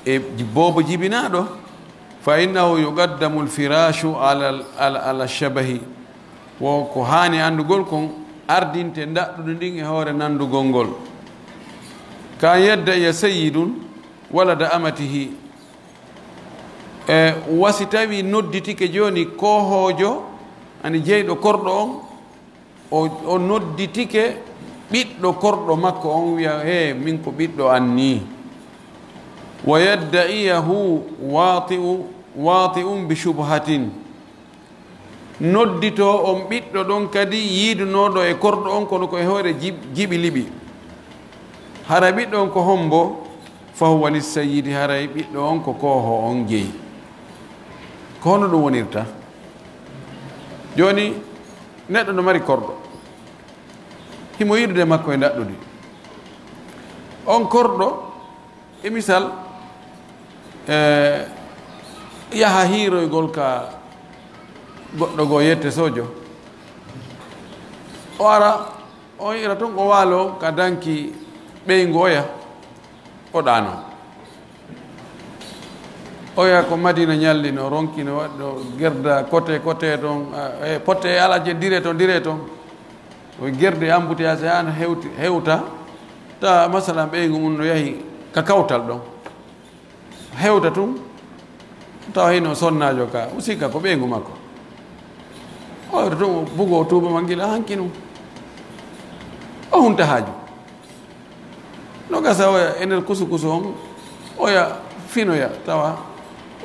e boobo jibinaaɗo, "fa innahu yuqaddamu al-firashu ala, ala, ala shabahi." Wo ko haani anndugol kon ardinte ndaɗɗudi ndin e hoore nanndugol ngol. Ka an yadda iya sayyidun walada amatihi. E, wa si tawi nodditike jooni koohoojo, ani jeyɗo korɗo on, o, o nodditike ɓiɗɗo korɗo makko on, wi'a, "He, min ko ɓiɗɗo an nii." Wa yadda'iyahu wati'u, wati'un bi shubhatin. Nodditoo on ɓiɗɗo ɗon kadi yiidunooɗo e korɗo on, kono ko e hoore jib-, jiɓi liɓi. Hara ɓiɗɗo on ko hombo? Fa huwa lissayyidi, haray ɓiɗɗo on ko kooho on jeyi. Ko hono ɗum wonirta? Jooni, neɗɗo no mari korɗo. Himo yiɗude makko e ndaɗɗudi. On korɗo, e misal, e, yaha hiiroygol ka goɗɗo goo yette sojo. O ara, o ira ton, o waalo ka danki ɓeyngu oya, o ɗaano. Oya ko Madina ñalli no ronki no waɗi ɗo gerda kote, kote ton, a, e, potte e alaje dire ton, dire ton. O gerdi embouteillage an hewti, hewta. Ta masalan ɓeyngu mun no yahi ka kawtal ɗon. Hewta tun, tawa hino sonnaajo ka, o sikka ko ɓeyngu makko. O hewta tun, o bugo, o tuuba ma gila hanki nun. O hunta haaju. No gasa oya e nder kusu-kusu on, oya finoya, tawa,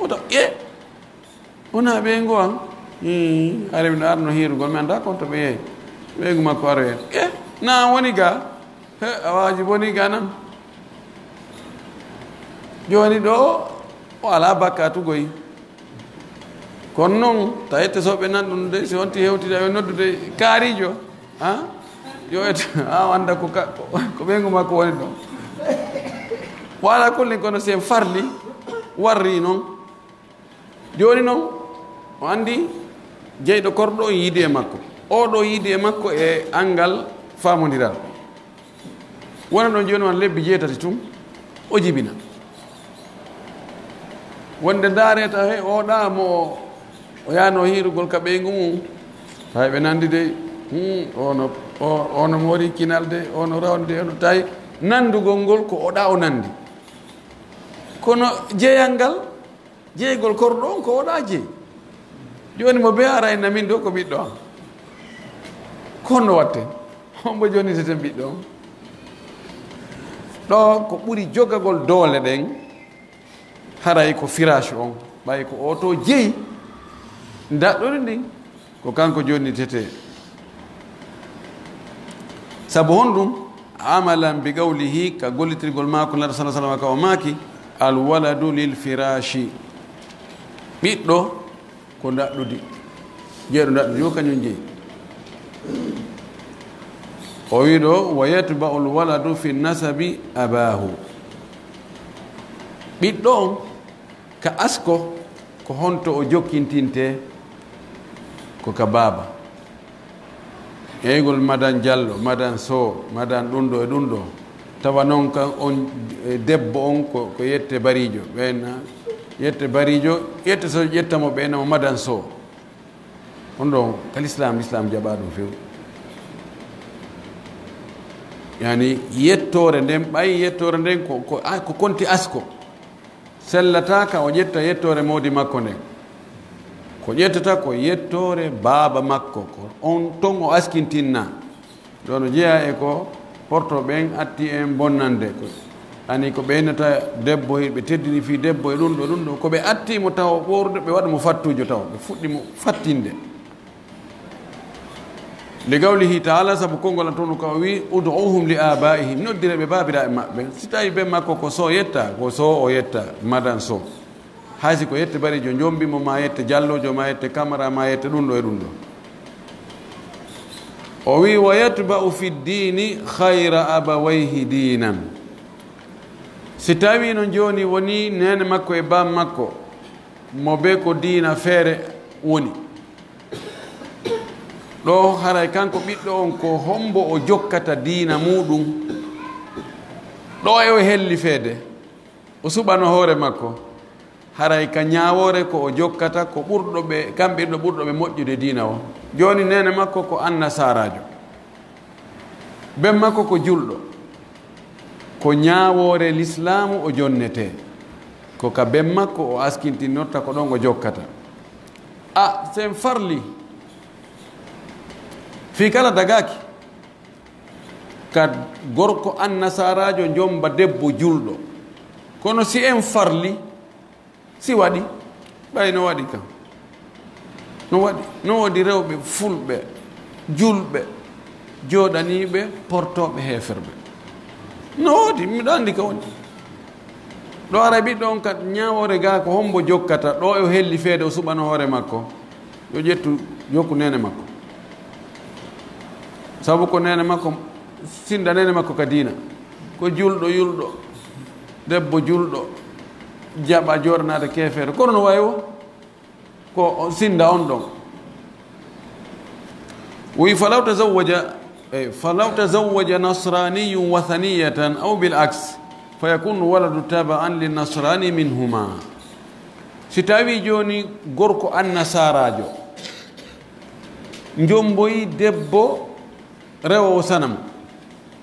o taw, e, Wonaa ɓeyngu an? Hii, hari miɗo arno hiirugol, mi anndaa kon to ɓe yehi. Ɓeyngu makko aroyata. Eh, na an woni ga? He, a waaji boni ga nan. Jooni ɗoo, o alaa bakkaatu goy. Kono non, tawete so ɓe nan ɗum de, si wonti hewtida, ɓe noddude kaarijo, ha? Yo et, a annda ko ka-, ko, ko ɓeyngu makko woni ɗon. Wala kullin kono si en farli, warri non. Jooni non, o anndi jeyɗo korɗo on yiidi e makko. Oo ɗoo yiidi e makko e anngal faamondiral. Wona ɗon jooni won lebbi jeetati tun, o jibina. Wonde ndaaree taw he oo ɗaa mo o yaano hiirugol ka ɓeyngu mum. Tawi ɓe nandi dey, hmm, ono, o, ono moori kinal de, ono rawndi de, ono tawi nandugol ngol ko o ɗaa o nandi. Kono jeyal ngal, jeygol korɗo on ko o ɗaa jeyi. Jooni mo bee ara inna min ɗo ko ɓiɗɗo am. Ko honno watten? Hombo jonniteten ɓiɗɗo on? Ɗo ko ɓuri jogagol doole ɗen, haray ko firaasu on. Ɓay ko oo to jeyi ndaɗɗudi ndin, ko kanko jonnitetee. Sabu honɗum? Amalan bi qawlihi, ka gollitirgol maako Nulaaɗo sallallaahu alayhi wa sallam, ka o maaki, "Al waladu lil firaashi." Ɓiɗɗo ko ndaɗɗudi. Jeyɗo ndaɗɗudi ko kañum jeyi. O wi'i ɗo, "Wa yatba'u al waladu fi nasabi abahu." Ɓiɗɗo on ka asko, ko honto o jokkintintee? Ko ka baaba. Eygol Madan Jallo, Madan Sow, Madan ɗum ɗo e ɗum ɗo. Tawa non ka on, e, debbo on ko, ko Yette Bariijo. Ɓen na, Yette Bariijo, Yette so ƴetta mo ɓen na mo Madan Sow. On ɗon ka Lislaam, Lislaam jaɓaa ɗum few. Yani, yettoore nden, ɓay yettoore nden ko, ko, a, ko konti asko. Sellataa ka o ƴetta yettoore moodi makko nden. Ko ƴettata ko yettoore baaba makko, ko on ton o askintinnaa. Ɗon no jeyaa e ko porto ɓen atti en bonnande. Ko, ani ko ɓe innata debbo, ɓe teddini fii debbo e ɗum ɗo, ɗum ɗo. Ko ɓe atti mo taw ɓoorɗo, ɓe waɗa mo fattuujo taw. Ɓe fuɗɗi mo fattinde. Li qawlihi ta'ala, sabu konngol an tonu ka o wi'i, "Ud'uhum li abaihim", noddire ɓe baabiraaɓe maɓɓe. Si tawi ben makko ko Sow yetta, ko Sow o yetta, Madan Sow. Hay si ko Yette Bariijo Njombi mo, ma Yette Jallojo, ma Yette Kamara, ma Yette ɗum ɗo e ɗum ɗo. O wi'i, "Wa yatba'u fi ddiini khayra abawayhi diinan." Si tawi non jooni woni neene makko e baam makko, mo be ko diina feere woni. Ɗo haray kanko ɓiɗɗo on ko hombo o jokkata diina muuɗum? Ɗo e o helli feede, o suɓano hoore makko. Haray ka ñaawoore ko o jokkata ko ɓurɗo ɓe, kamɓe ɗo ɓurɗo ɓe moƴƴude diina o. Jooni neene makko ko annasaaraajo. Ben makko ko julɗo. Ko ñaawoore lislaamu o jonnetee. Ko ka ben makko o askintinnorta ko ɗon o jokkata. A, sen farli. Fii kala dagaaki. Ka gorko annasaaraajo jomba debbo julɗo. Kono si en farli, si waɗi, ɓay no waɗi kam. No waɗi, no woodi rewɓe fulɓe, julɓe, jooɗaniiɓe, portooɓe heeferɓe. No woodi, miɗo anndi ka woni. Ɗo ara ɓiɗɗo on ka ñaawoore gaa ko hombo jokkata, ɗo o helli feede o suɓano hoore makko. Yo ƴettu, jokku neene makko. Sabu ko neene makko, sinda neene makko ka diina. Ko julɗo, yulɗo, debbo julɗo, jaɓa jooɗanaade keefeero. Kono no wayi wo, ko o sinda on ɗon. Wi falaw tazawwaja, eh, falaw tazawwaja nasraniyun wathaniyatan aw bil aks, fayakunu waladu taba'an lin nasrani minhuma. Si tawi jooni gorko annasaaraajo, njomboyi debbo rewo sanam,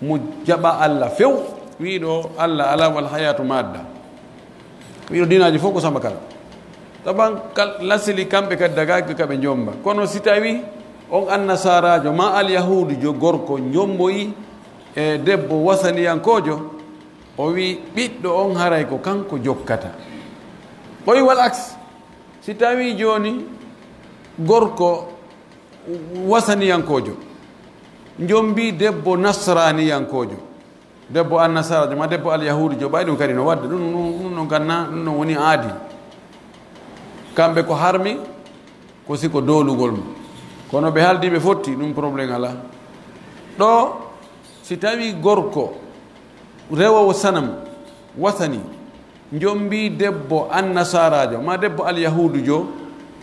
mo jaɓa Alla few, wi'i ɗo Alla alaa wal hayaatu madda. Wi'i ɗo diinaaji fof ko samba kala. Taban kal-, lasili kamɓe kadi dagaaki ka ɓe njomba. Kono si tawi on annasaaraajo ma alyahuudujo gorko njomboyi e debbo wasaniyankoojo, o wi'i ɓiɗɗo on haray ko kanko jokkata. O wi'i wal aks. Si tawii jooni gorko wasaniyankoojo njombii debbo nasraaniyankoojo, debbo annasaraajo, maa debbo alyahuudujo, ɓay ɗun kadi no waɗde, ɗun, ɗun, ɗun ɗon kan na, ɗun ɗon woni aadi. Kamɓe ko harmi, ko si ko doolugol mo. Kono ɓe haaldi ɓe fotti, ɗun problème alaa. Ɗoo, si tawii gorko rewoowo sanamu wasani, njombii debbo annasaaraajo, maa debbo alyahuudujo,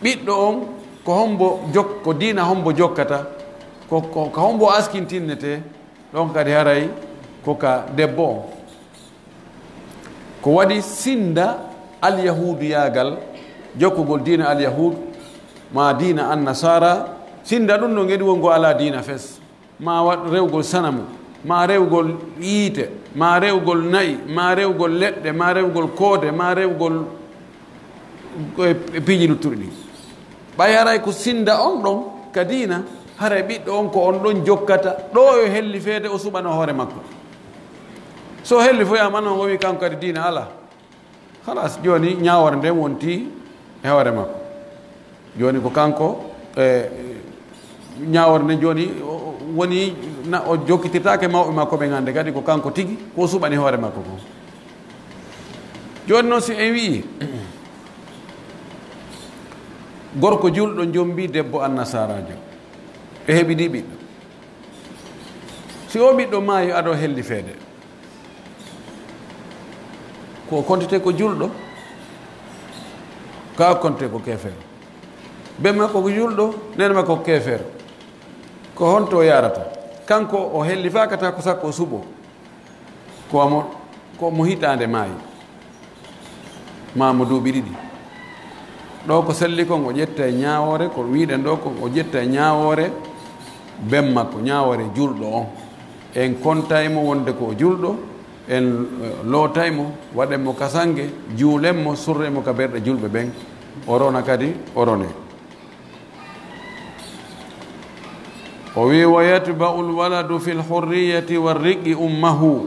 ɓiɗɗo on, ko hombo jok-, ko diina hombo jokkata, ko, ko, ko hombo askintinnetee, ɗon kadi haray ko ka debbo on. Ko waɗi sinda alyahuuduyaagal, jokkugol diina alyahuud, maa diina annasaara, sinda ɗun ɗon e ɗun wongo alaa diina fes. Maa waɗ rewgol sanamu, maa rewgol yiite, maa rewgol na'i, maa rewgol leɗɗe, maa rewgol koode, maa rewgol e, e piiji luttuɗi ɗin. Ɓay haray ko sinda on ɗon ka diina, haray ɓiɗɗo on ko on ɗon jokkata, ɗoo yo helli feede o suɓano hoore makko. So helli foyaama non, o wi'i kanko kadi diina alaa. Halas, jooni ñaawoore nden wonti e hoore makko. Jooni ko kanko, e, ñaawoore nden jooni o, o woni na, o jokkitirtaake mawɓe makko ɓen hannde, kadi ko kanko tigi, ko suɓani hoore makko kon. Jooni non si en wi'i, gorko julɗo njombii debbo annasaaraajo, ɓe heɓi ɗii ɓiɗɗo. Si oo ɓiɗɗo maayi, ado helli feede. Ko kontete ko julɗo, ka kontete ko keefeero. Ben makko ko julɗo, nene makko ko keefeero. Ko honto o yaarata? Kanko o hellifaaka ta ko sakko o suɓoo. Ko mo, ko mo hitaande maayi. Maa mo duuɓi ɗiɗi. Ɗoo ko selli kon, o ƴetta e ñaawoore, ko wi'uɗen ɗoo kon, o ƴetta e ñaawoore ben makko, ñaawoore julɗo on. En konta e mo wonde ko o julɗo, en, eh, loota e mo, waɗen mo ka sange, juulen mo, surren mo ka ɓerɗe julɓe ɓen. O rona kadi, o ronee. O wi'i, "Wa yatba'ul waladu fil hurriyati war riqi ummahu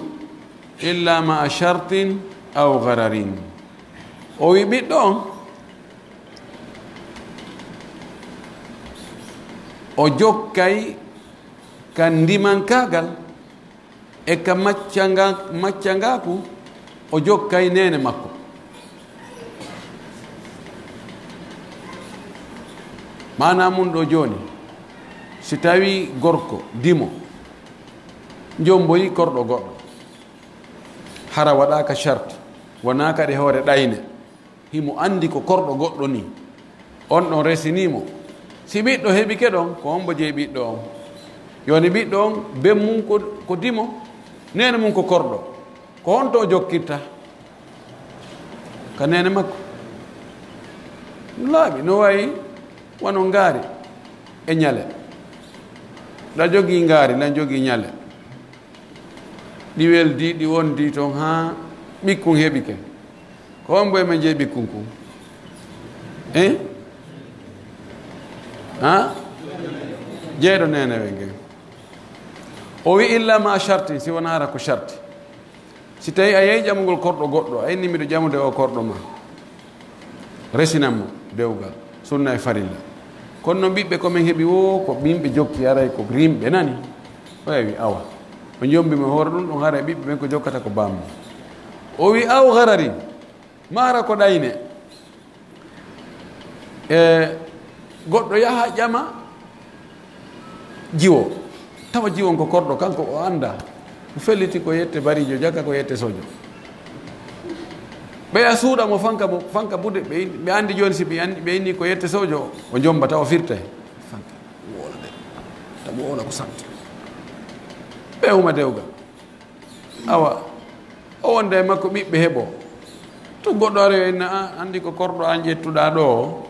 illa ma'a shartin aw ghararin." O wi'i ɓiɗɗo on, o jokkay ka ndimankaagal e ka maccanga-, maccangaaku, o jokkay neene makko. Maanaa mun ɗoo jooni, si tawii gorko dimo njomboyi korɗo goɗɗo, hara waɗaaka sharti, wonaa kadi hoore ɗayne, himo anndi ko korɗo goɗɗo nii. On ɗon resinii mo. Si ɓiɗɗo heɓike ɗon, ko hombo jeyi ɓiɗɗo on? Yoni ɓiɗɗo on, ben mun ko, ko dimo, neene mun ko korɗo. Ko honto o jokkirta? Ka neene makko. Laaɓi, no wayi wano ngaari e ñale. Ɗa jogii ngaari, ɗa jogii ñale. Ɗi weldii, ɗi wondii ton haa ɓikkun heɓike. Ko hombo e men jeyi ɓikkun kun? Eh? Ha? Jeyɗo neenewe ngen. O wi'i, "Illa ma shartin, si wonaa hara ko sharti." Si tawii a yehi ƴamugol korɗo goɗɗo, a inni, "Miɗo ƴamude oo korɗo ma." Resinan mo dewgal, sunna e farilla. Kono non ɓiɓɓe ko men heɓi woo, ko yimɓe jokki, aray ko rimɓe nani. O wi'i, "Awa." O jombi mo hoore ɗun ɗon, haray ɓiɓɓe ɓen ko jokkata ko bammo. O wi'i, "Aw ghararin, maa hara ko ɗayne." E goɗɗo yaha ƴama, jiwo. Tawa jiwon ko korɗo, kanko o anndaa. O felliti ko yette bariijo, jaka ko yette sojo. Ɓeya suuɗa mo fanka, mo fanka buuɗe, ɓe in-, ɓe anndi jooni si ɓe anndi, ɓe inni ko yette sojo, o jomba tawa o firtay. Fanka, woola de. Tawa woola ko santi. Ɓe huma dewgal. Awa, o wonda e makko ɓiɓɓe heɓo. To goɗɗo ari o inna, "An, anndi ko korɗo an ƴettuɗaa ɗoo o?"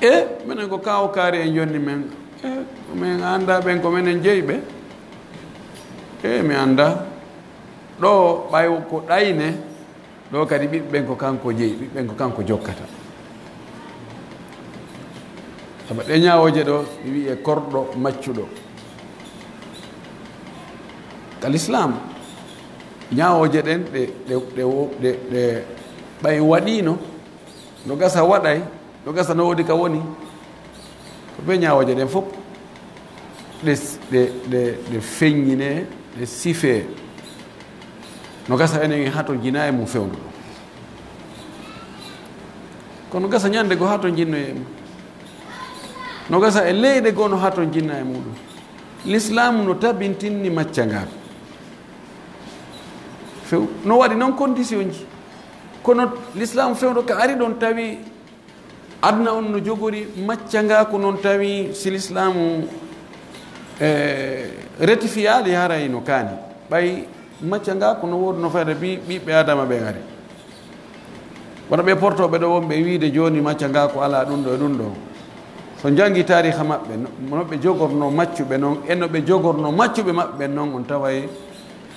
E, menen ko kaawo kaari en jonni men. E, men anndaa ɓen ko menen jeyi ɓe. E, mi anndaa. Ɗoo ɓay ko ɗayne, ɗoo kadi ɓiɓɓe ɓen ko kanko jeyi, ɓiɓɓe ɓen ko kanko jokkata. Saba ɗee ñaawooje ɗoo, mi wi'i e korɗo maccuɗo. Ka Lislaam, ñaawooje ɗen ɗe, ɗe, ɗe wo-, ɗe, ɗe ɓay waɗiino, No gasa waɗay, no gasa no woodi ka woni. Ko ɓe ñaawooje ɗen fof, ɗe, ɗe, ɗe, ɗe feññinee, ɗe sifee. No gasa enen en hatonjinaa e mum fewndo ɗum. Kono gasa ñande goo hatonjinno e mum. No gasa e leyɗe goo no hatonjinna e muɗum. Lislaamu no tabintinni maccangaaku. Few, no waɗi noon condition ji. Kono Lislaamu fewndo ka ari ɗon tawi aduna on no jogori maccangaaku, noon tawi si Lislaamu, eh, retifiyaali haray no kaani. Ɓay maccangaaku no woodi no fayda bi-, ɓiɓɓe Aadama ɓen ari. Wona ɓe portooɓe ɗo wonɓe wiide jooni maccangaaku alaa ɗum ɗo e ɗum ɗo. So njanngi taariha maɓɓe, no, no ɓe jogorno maccuɓe non, e no ɓe jogorno maccuɓe maɓɓe non, on taway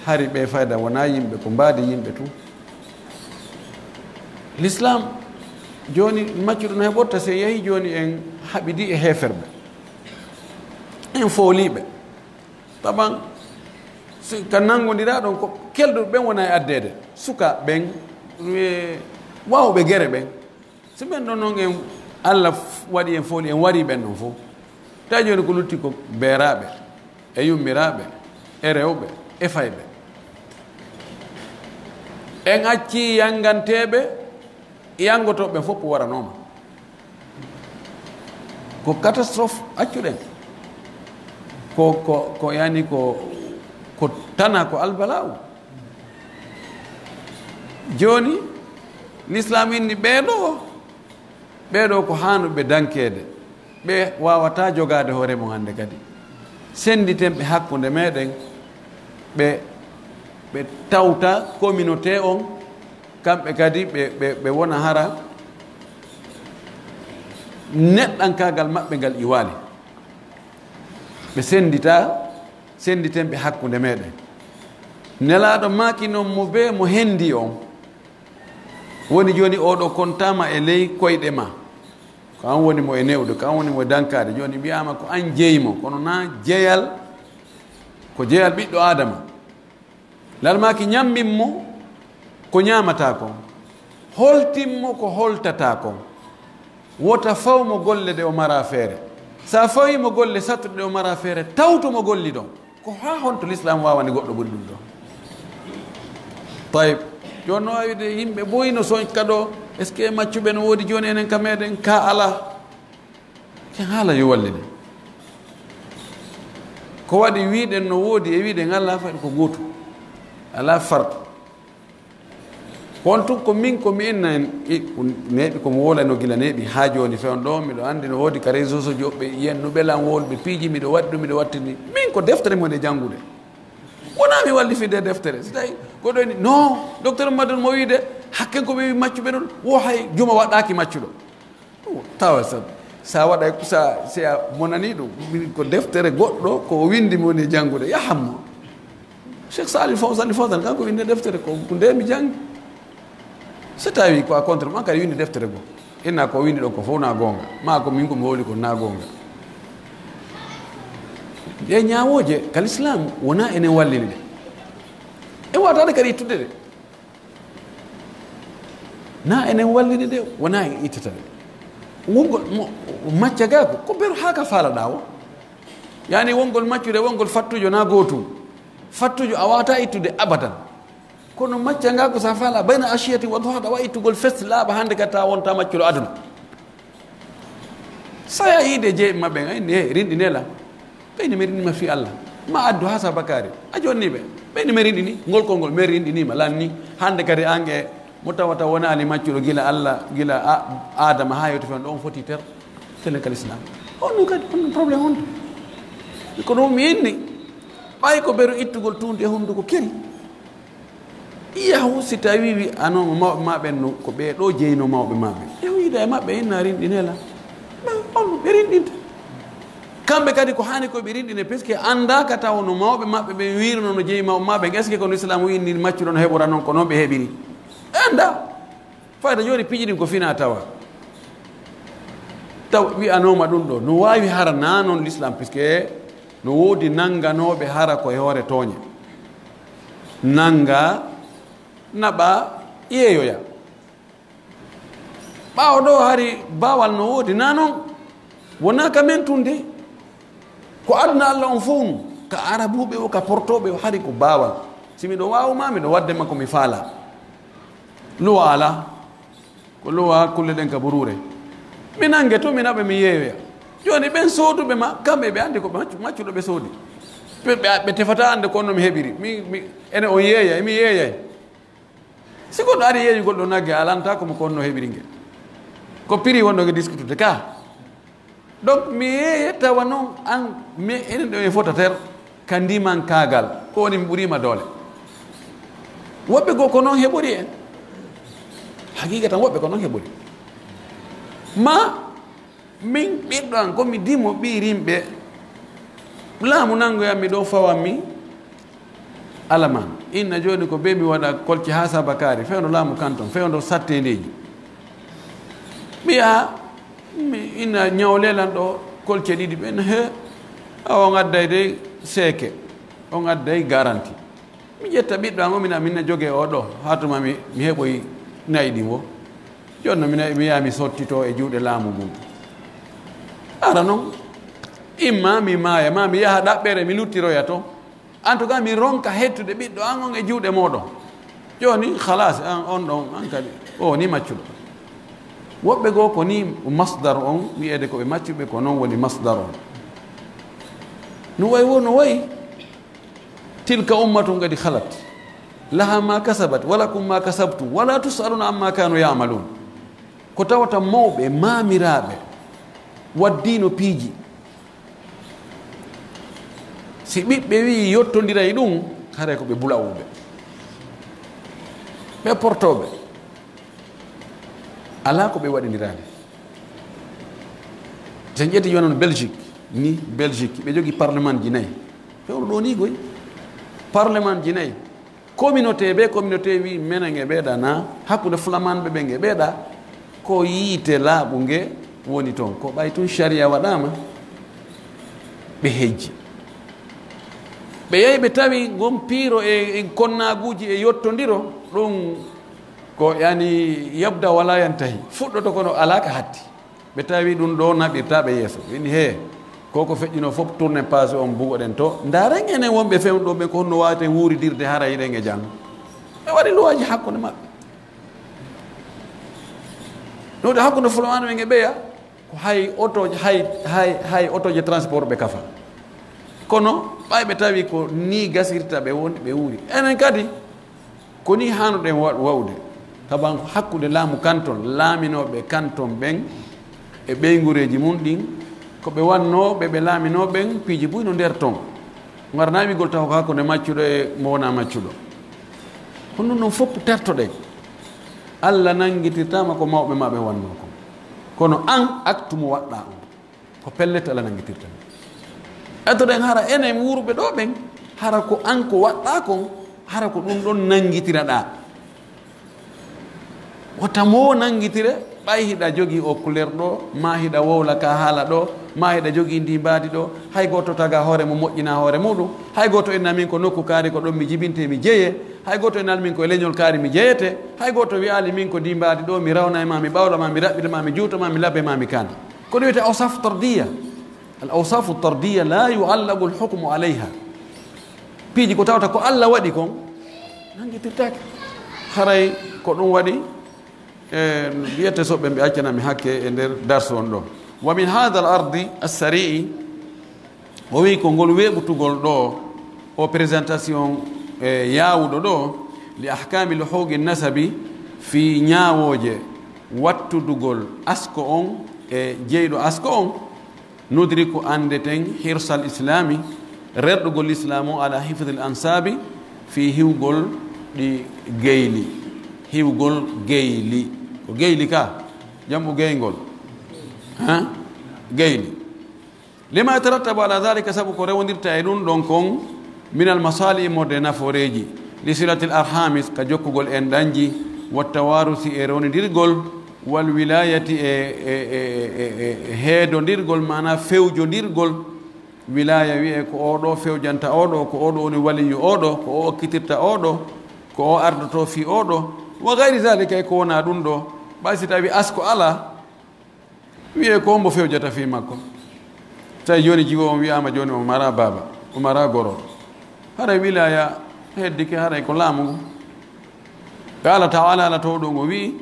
hari ɓe fayda wonaa yimɓe, ko mbaadi yimɓe tun. Lislaam, jooni maccuɗo no heɓorta si en yahi jooni en haɓidi e heeferɓe. En fooliiɓe. Taban, si ka nanngondiraa ɗon ko kelɗuɓe ɓen wona e addeede. Sukaaɓe ɓen, e, waawɓe gere ɓen. Si ɓen ɗon non en, Alla f-, waɗi en fooli, en warii ɓen ɗon fof. Tawi jooni ko lutti ko beeraaɓe, e yummiraaɓe, e rewɓe, e fayɓe. En accii yannganteeɓe, yanngotooɓe fof waranooma. Ko catastrophe accuɗen. Ko, ko, ko yani ko, ko tana, ko albala'u. Jooni, Lislaam inni ɓee ɗoo, ɓee ɗoo ko haanuɓe dankeede. Ɓe waawataa jogaade hoore mum hannde kadi. Sennditen ɓe hakkunde meɗen, ɓe, ɓe tawta communauté on, kamɓe kadi ɓe, ɓe, ɓe wona hara neɗɗankaagal maɓɓe ngal iwaali. Ɓe sennditaa, sennditen ɓe hakkunde meɗen. Nelaaɗo maaki non mo bee mo henndi on. Woni jooni oo ɗoo kontaama e ley koyɗe maa. Ko an woni mo e newde, ko an woni mo e dankaade. Jooni wi'aama ko an jeyi mo, kono naa jeyal, ko jeyal ɓiɗɗo Aadama. Lalmaaki ñammin mo ko ñaamataa kon, holtin mo ko holtataa kon. Wota faw mo golle ɗe o maraa feere. Sa fawii mo golle sattuɗe ɗe o maraa feere, tawtu mo golli ɗon. Ko haa honto Lislaam waawani goɗɗo ɓuri ɗum ɗoo? Tayib. Jooni no waawi de yimɓe boy no soñ ka ɗoo, est-ce que maccuɓe no woodi jooni enen ka meɗen? Ka alaa. Ken haala yo wallide. Ko waɗi wi'uɗen no woodi e wi'uɗen alaa, fayi ko gootum. Alaa farqu. Ko on tun ko min, ko mi inna en, i-, ko neeɓi, ko mi wowlayno gila neeɓi haa jooni. Fewndo ɗoo, miɗo anndi no woodi ka réseaux sociaux, ɓe yi'en no ɓe lan wowluɓe piiji, miɗo waɗi ɗum, miɗo wattini. Min ko deftere mi woni e janngude. Wonaa mi wallifii nde deftere. Si tawi ko ɗo ni, non, docteur Madun mo wi'ude, hakken ko ɓe wi'i maccuɓe ɗon, wo hay juma waɗaaki maccuɗo. Ɗum tawa sa, sa waɗay ko sa, si a monanii ɗum, min ko deftere goɗɗo, ko o winndi mi woni e janngude, yahan mo. Cheikh Salih Fawzan, Fawzan, kanko winndi deftere, ko, ko nde mi janngi. So tawi ko a contre, man kadi winndi deftere goo. Inna ko winndi ɗon ko fof na goonga. Ma ko min ko mi wowli ko na goonga. Ɗe ñaawooje ka Lislaam wonaa enen wallini ɗe. E wataade kadi ittude ɗe. Na enen wallini ɗe, wonaa en ittata ɗe. Wongol mo, macca gaa ko, ko beru haa ka faalaɗaa o. Yani wongol maccude, wongol fattujo na gootum. Fattujo a waawataa ittude abadan. Kono macca ngaa ko sa faala bayna ashiyati wa duha, tawa ittugol fes laaɓa hannde ka tawa wonta maccuɗo aduna. Saya yiide jeeɓi maɓɓe en, ay ne, rinɗinee la. Ɓeyni mi rinɗinii ma fii Allah. Ma addu haa sa bakaari. A jonni ɓe. Ɓeyni mi rinɗinii. Ngol konngol, mi rinɗinii ma lanni. Hannde kadi an e mo tawata wonaali maccuɗo gila Allah, gila a-, Aadama haa yewti fen ɗo, on foti ter-, telen ka Lislaam. On non kadi, on non problème on. Ko ɗum mi inni. Ɓay ko beru ittugol tuundi e hunnduko keri. Yahu, si tawi wi-, a non mawɓe ma ɓen no, ko ɓee ɗoo jeyno mawɓe ma ɓen. Yahu, yiida e maɓɓe, inna rinɗinee la. Ɓe, on ɓe rinɗinta. Kamɓe kadi ko haani ko ɓe rinɗinee, parce que anndaa ka taw no mawɓe maɓɓe ɓen wiirno no jeyi mawɓe ma ɓen. Est-ce que kono Islaam wi'i ni maccuɗo no heɓora non, ko non ɓe heɓiri? Ɓe anndaa. Fayda jooni piiji ɗin ko fina tawa. Taw wi'anooma ɗum ɗo, no waawi hara naa non Lislaam, puisque no woodi nannganooɓe hara ko e hoore tooñe. Nannga, naɓa, yeeyoya. Ɓaawo ɗoo hari baawal no woodi, naa non? Wonaa ka men tun de. Ko aduna Alla on fow nun, ka Arabuuɓe o, ka Portooɓe o, hari ko baawal. Si miɗo waawu maa, miɗo waɗde ma ko mi faalaa. Luwa alaa. Ko luwa kulle ɗen ka buruure. Mi nange to, mi naɓa, mi yeeyoya. Jooni ɓen sooduɓe ma, kamɓe ɓe anndi ko ɓe maccu-, maccuɗo ɓe soodi. Ɓe, ɓe, ɓe tefataa annde ko honno mi heɓiri. Mi, mi, ene on yeeyay, mi yeeyay. Si goɗɗo ari yeeyugol ɗoo nagge, a lantaa ko mo ko honno heɓiri nge. Ko prix wonɗo nge diskutude ka. Donc, mi yeeye tawa non an, mi, enen ɗo en fota ter ka ndimankaagal, ko woni mi ɓurii ma doole. Woɓɓe goo ko non heɓori en. Haqiiqa tan, woɓɓe ko non heɓori. Ma, min ɓiɗɗo an, ko mi dimo ɓii rimɓe, laamu nangoyan mi ɗoo, fawan mi Alamaan. Inna jooni ko bee mi waɗa kolce haa saba kaari, fewndo laamu kanton, fewndo satteendeeji. Mi yaha, mi inna ñawlelan ɗoo kolce ɗiɗi, ɓen, he, awa on adday dey seeke, on adday garanti. Mi ƴetta ɓiɗɗo an o, mina, mina jogee oo ɗoo, haa tuma mi, mi heɓoy nayi ɗin wo. Jooni non mina, mi yaha mi sottitoo e juuɗe laamu ngun. Ara non, imma mi maaya, maa mi yaha ɗaɓɓere, mi luttiroya ton. En tout cas, mi ronka hettude ɓiɗɗo an on e juuɗe mooɗon. Jooni, khalaas, an, on ɗon, an kadi, o woni maccuɗo. Woɓɓe goo ko nii masdar on, wi'eede ko ɓe maccuɓe, ko non woni masdar on. No wayi wo, no wayi. تلك أمة قد خلت لها ما كسبت ولكم ما كسبتم ولا تسألون عما كانوا يعملون. Ko tawata mawɓe, maamiraaɓe, waddiino piiji. Si ɓiɓɓe wi'i yottondiray ɗum, haray ko ɓe bulawuɓe. Ɓe portooɓe. Alaa ko ɓe waɗindiraani. Si en ƴetti jooni non Belgique, ni Belgique, ɓe jogii parlement ji nayi. Fewndo ɗoo ni goy. Parlement ji nayi. Communauté be communauté wi menen e ɓeeɗa na, hakkunde flamanɓe ɓen e ɓeeɗa, ko yiite laaɓunge woni ton. Ko ɓay tun sariya waɗaama, ɓe hejji. Ɓe yahi ɓe tawi ngon piiro e, e konnaaguuji e yottondiro, ɗum ko yani yabda wala yantahi. Fuɗɗoto kono alaa ka hatti. Ɓe tawi ɗum ɗoo naɓirta ɓe yeeso. Ɓe inni, "Hee, ko ko feƴƴinoo fof tourne page on bugoɗen to. Ndaaren enen wonɓe fewndo ɓe ko honno waaweten wuuridirde hara hiɗen e jam." Ɓe waɗi luwaaji hakkunde maɓɓe. Ɗum ɗo hakkunde fulɓe ɓen e ɓeya, ko hay otooje, hay, hay, hay otooje transport ɓe kafa. Kono ɓay ɓe tawi ko nii gasirta ɓe won, ɓe wuuri. Enen kadi, ko nii hanuɗen wa-, wa'ude. Kaban hakkunde laamu kanton, laaminooɓe kanton ɓen e ɓeynguureeji mun ɗin, ko ɓe wannoo ɓe, ɓe laaminoo ɓen, piiji buy no nder ton. Ngarnaa wi'ugol taw ko hakkunde maccuɗo e mo wonaa maccuɗo. Kono non fof tertoɗen. Alla nanngitirtaama ko mawɓe maa ɓe wannoo kon. Kono an, acte mo waɗɗaa on, ko pellet Alla nanngitirta. Etoɗen hara enen wuuruɓe ɗoo ɓen, hara ko an ko waɗɗaa kon, hara ko ɗum ɗon nanngitiraɗaa. Wota mo nanngitire, ɓay hiɗa jogii o couleur ɗoo, maa hiɗa wowla ka haala ɗoo, maa hiɗa jogii ndii mbaadi ɗoo, hay gooto taga hoore mum moƴƴina hoore muɗum, hay gooto inna min ko nokku kaari ko ɗon mi jibinte mi jeye, hay gooto innaali min ko e leñol kaari mi jeyete, hay gooto wi'aali min ko ndii mbaadi ɗoo mi rawna e maa, mi ɓawla maa, mi raɓɓita maa, mi juuta maa, mi labbe maa, mi kaana. Ko ɗum wiyetee awsaafu tardiya. Al awsaafu tardiya la yu'allaqu al hukmu alayha. Piiji ko tawata ko Alla waɗi kon, nanngitirtaake. Haray ko ɗum waɗi, e, wiyete soɓɓe ɓe accana mi hakke e nder darsu on ɗoo. Wa min haadha al ardi as-sari'i, o wi'i ko ngol weeɓutugol ɗoo, o présentation, e, yaawuɗo ɗoo, li ahkaami luhuuqi nasabi, fii ñaawooje wattudugol asko on e jeyɗo asko on, Nudriku, anndeten, hirsal islaami, rerɗugol lislaamu o, ala hifdil ansaabi, fii hiwgol ɗi geyli. Hiwgol geyli. Ko geyli ka? Jam'u geyngol. Ha? Geyli. Lima yatarattabu ala dhalika, sabu ko rewondirta e ɗum ɗon kon, minal masaalihi, immorde e nafooreeji. Li silatil arhami, ka jokkugol enɗanji, wa tawaarusi, e rewnindirgol, wal wilaayati, e, e, e heedondirgol, maanaa fewjondirgol, wilaaya wi'ee ko oo ɗoo fewjanta oo ɗoo, ko oo ɗoo woni waliyu oo ɗoo, ko oo okkitirta oo ɗoo, ko oo ardotoo fii oo ɗoo, wa gayri zaalika, e ko wonaa ɗum ɗoo, Ɓay si tawi asko alaa, wi'ee ko hombo fewjata fii makko? Tawi jooni jiwo on wi'aama jooni o maraa baaba, o maraa goro. Haray wilaaya heddike, haray ko laamu ngu. Qaala ta'aala, Alla towɗo ngu wi'i,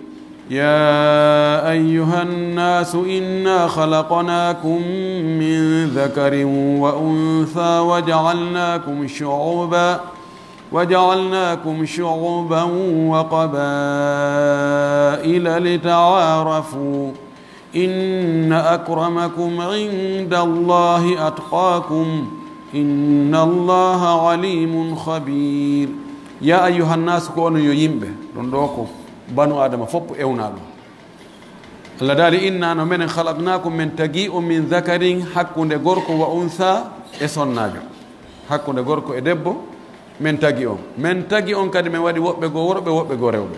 يا أيها الناس إنا خلقناكم من ذكر وأنثى وجعلناكم شعوبا وجعلناكم شعوبا وقبائل لتعارفوا إن أكرمكم عند الله أتقاكم إن الله عليم خبير. يا أيها الناس, ko onon yo yimɓe, ɗon ɗoo ko banu Aadama fof ewnaa ɗum. Allah daali, إنا, no menen, خلقناكم, men tagi on, من ذكر, hakkunde gorko, وأنثى, e sonnaajo. Hakkunde gorko e debbo, men tagi on. Men tagi on kadi, men waɗi woɓɓe goo worɓe, woɓɓe goo rewɓe.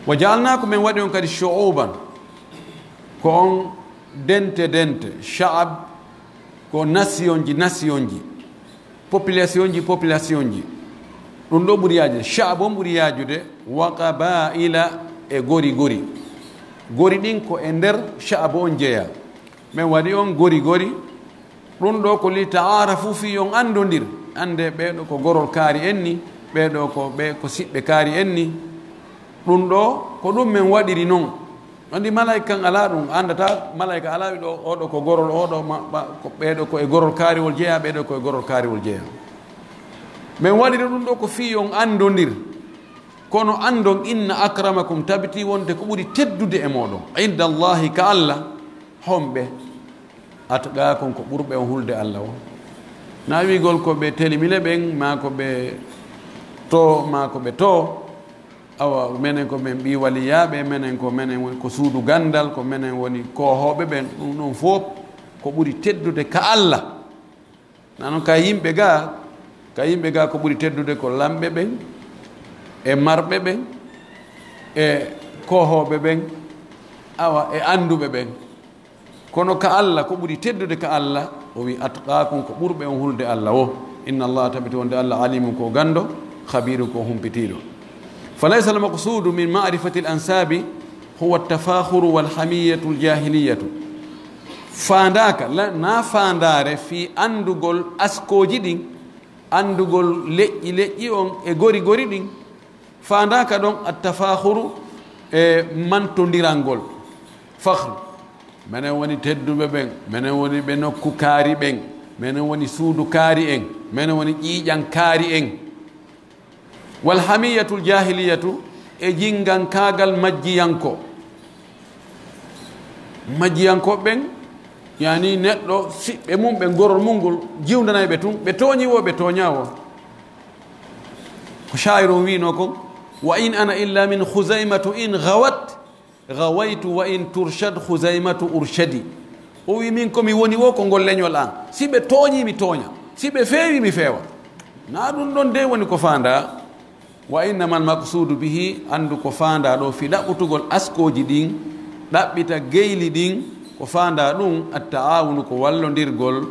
وجعلناكم, men waɗi on kadi, شعوبا, ko on dente dente, شعب, ko nasiyonji, nasiyonji, populationji, populationji. Ɗum ɗoo ɓuri yaajude, شعب on ɓuri yaajude, وقبائل, e gori gori. Gori ɗin ko e nder شعب on jeyaa. Men waɗi on gori gori. Ɗum ɗoo ko لتعارفوا, fii yo on anndondir. Anndee ɓee ɗoo ko gorol kaari en ni, ɓee ɗoo ko, ɓee ko siɓɓe kaari en ni. Ɗum ɗoo ko ɗum men waɗiri non. Anndi malayka kan alaa ɗum, anndataa malayka alaa wi'uɗo oo ɗoo ko gorol, oo ɗoo ma, ma, ko ɓee ɗoo ko e gorol kaariwol jeyaa, ɓee ɗoo ko e gorol kaariwol jeyaa. Men waɗiri ɗum ɗoo ko fii yo on anndondir. Kono anndon, إن أكرمكم, tabiti wonde ko ɓuri teddude e mooɗon, عند الله, ka Alla, homɓe? أتقاكم, ko ɓurɓe on hulde Alla on. Na wi'ugol ko ɓe telimile ɓen, maa ko ɓe too, maa ko ɓe too. Awa, menen ko men ɓii waliyaaɓe, menen ko menen woni ko suudu ganndal, ko menen woni koohooɓe ɓen, ɗum ɗon fof ko ɓuri teddude ka Alla. Na non ka yimɓe gaa, ka yimɓe gaa ko ɓuri teddude ko lamɓe ɓen, e marɓe ɓen, e koohooɓe ɓen, awa, e annduɓe ɓen. Kono ka Alla, ko ɓuri teddude ka Alla, o wi'i, أتقاكم, ko ɓurɓe on hulde Alla wo. إن الله, tabiti wonde Alla, عليم, ko ganndo, خبير, ko humpitiiɗo. فليس المقصود من معرفة الأنساب هو التفاخر والحمية الجاهلية. Faandaaka, la, na faandaare fii anndugol askooji ɗin, anndugol leƴƴi leƴƴi on e gori gori ɗin, Faandaaka ɗon التفاخر, e mantondirangol. Fakhru. Menen woni tedduɓe ɓen, menen woni ɓe nokku kaari ɓen, menen woni suudu kaari en, menen woni ƴiiƴan kaari en. والحمية الجاهلية, e jingankaagal majjiyanko. Majjiyankooɓe ɓen, yani neɗɗo siɓɓe mum ɓen, gorol mum ngol, jiwndanay ɓe tun, ɓe tooñi wo, ɓe tooñaa wo. Ko shaa'iru on wi'inoo kon, وإن أنا إلا من خزيمة إن غوت غويت وإن ترشد خزيمة أرشدي. O wi'i, min ko mi woni wo ko ngol leñol an. Si ɓe tooñii, mi tooña. Si ɓe feewii, mi feewa. Na ɗum ɗon de woni ko faandaa. وإنما المقصود به, anndu ko faandaa ɗoo fii ɗaɓɓutugol askooji ɗin, ɗaɓɓita geyli ɗin, ko faandaa ɗum, التعاون, ko wallondirgol,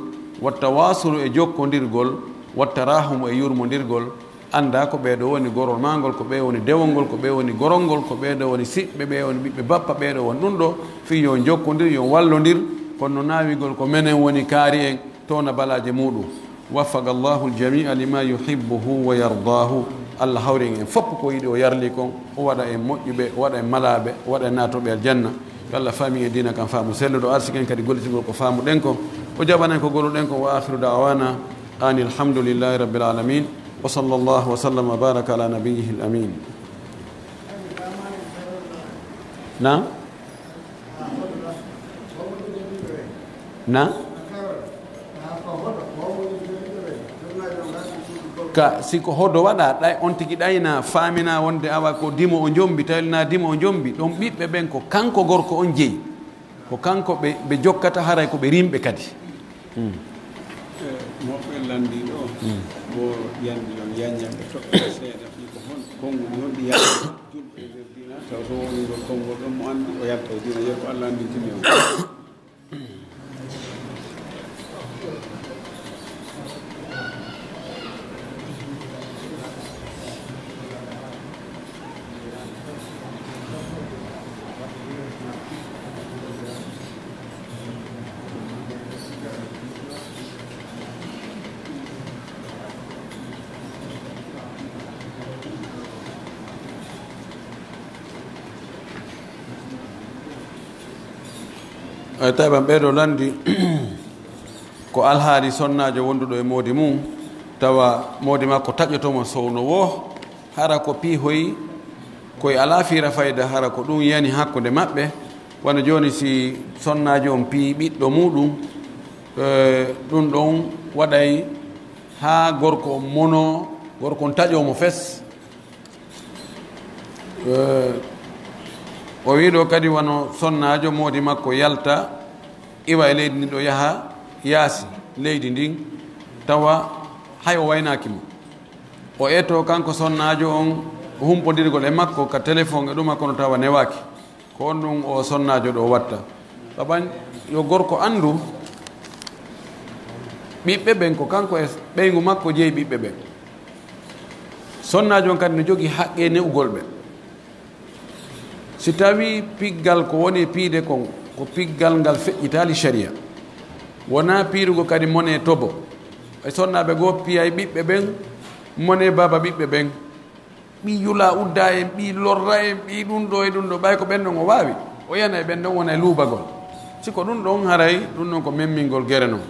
والتواصل, e jokkondirgol, والتراحم, e yurmondirgol. Anndaa ko ɓee ɗoo woni gorol maa ngol, ko ɓee woni dewol ngol, ko ɓee woni gorol ngol, ko ɓee ɗoo woni siɓɓe, ɓee woni ɓiɓɓe bappa, ɓee ɗoo woni ɗum ɗoo, fii yo on jokkondir, yo on wallondir, kono no naawigol ko menen woni kaari en, towna balaaje muuɗum. وفق الله الجميع لما يحبه ويرضاه. Alla hawri en, en fof ko yiɗi o yarli kon, o waɗa en moƴƴuɓe, o waɗa en malaaɓe, o waɗa en naatooɓe aljanna. Yo Alla fahmin en diina kan faamu selluɗo, arsiki en kadi gollitingol ko faamuɗen kon, o jaɓana en ko golluɗen kon. وآخر دعوانا أن الحمد لله رب العالمين. وصلى الله وسلم وبارك على نبيه الأمين. نعم؟ Na? Ka, si ko hodo waɗa, ɗay, on tigi ɗay na faamina wonde awa ko dimo o jombi, tawi na dimo o jombi, ɗon ɓiɓɓe ɓen ko kanko gorko on jeyi. Ko kanko ɓe, ɓe jokkata, haray ko ɓe rimɓe kadi. Hmm. E, moɓɓe lanndii ɗoo, Hmm. Mo yanndi on, yanñan ɓe toɓɓe seeɗa, fii ko hon, konngol honɗi yalta julɓe e nder diina, taw so woni ngol konngol ɗon mo anndi, o yalta e diina, yeru ko Alla anndintini on. E tawi ɓeeɗo lanndi ko alhaali sonnaajo wonduɗo e moodi mum, tawa moodi makko taƴoto mo sowno woo, hara ko piihoyi koy alaa fiira fayda, hara ko ɗum yani hakkunde maɓɓe. Wano jooni, si sonnaajo on piyi ɓiɗɗo muuɗum, e, ɗum ɗon waɗay haa gorko on monoo, gorko on taƴoo mo fes. E, o wi'i ɗoo kadi wano sonnaajo moodi makko yalta, iwa e leydi ndin ɗoo yaha yaasi leydi ndin, tawa hay o waynaaki mo. O etoo kanko sonnaajo on humpondirgol e makko ka telefon e ɗuma, kono tawa newaaki. Ko honɗun oo sonnaajo ɗoo watta? Saban yo gorko anndu ɓiɓɓe ɓen ko kanko e ɓeyngu makko jeyi ɓiɓɓe ɓen. Sonnaajo on kadi no jogii haqqee ne'ugol ɓe. Si tawii piggal ko woni e piide kon, ko piggal ngal feƴƴitaali sharia, wonaa piirugo kadi monee tobo. E sonnaaɓe goo piyay ɓiɓɓe ɓen, monee baaba ɓiɓɓe ɓen. Ɓii yulaa uddaa en, ɓii lorra en, ɓii ɗun ɗoo e ɗun ɗoo, ɓay ko ɓen ɗon o waawi, o yana e ɓen ɗon, wona e luubagol. Si ko ɗun ɗon, haray ɗun ɗon ko memmingol gere non.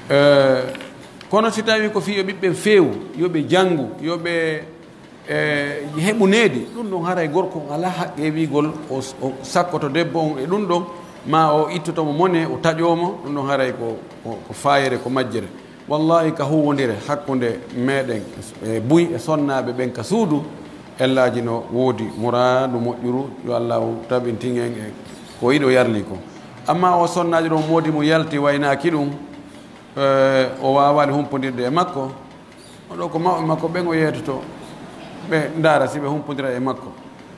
Eh, kono si tawii ko fii yo ɓiɓɓe feewu, yo ɓe janngu, yo ɓe, eh, heɓu needi, ɗun ɗon haray gorko on alaa haqqee wi'ugol o, o sakkoto debbo on e ɗun ɗon, maa o ittoto mo mone, o taƴoo mo, ɗun ɗon haray ko, ko, ko faayere, ko majjere. Wallaahi, ka huuwondire hakkunde meɗen e buy e sonnaaɓe ɓen ka suudu, ellaaji no woodi. Muraadu moƴƴuru, yo Allaahu tabintin en e ko hiɗo yarli kon. Ammaa oo sonnaajo ɗon, moodi mum yalti, waynaaki ɗun, eh, o waawaali humpondirde e makko. O ɗoo ko mawɓe makko ɓen o yeetoto, ɓe ndaara si ɓe humpondira e makko.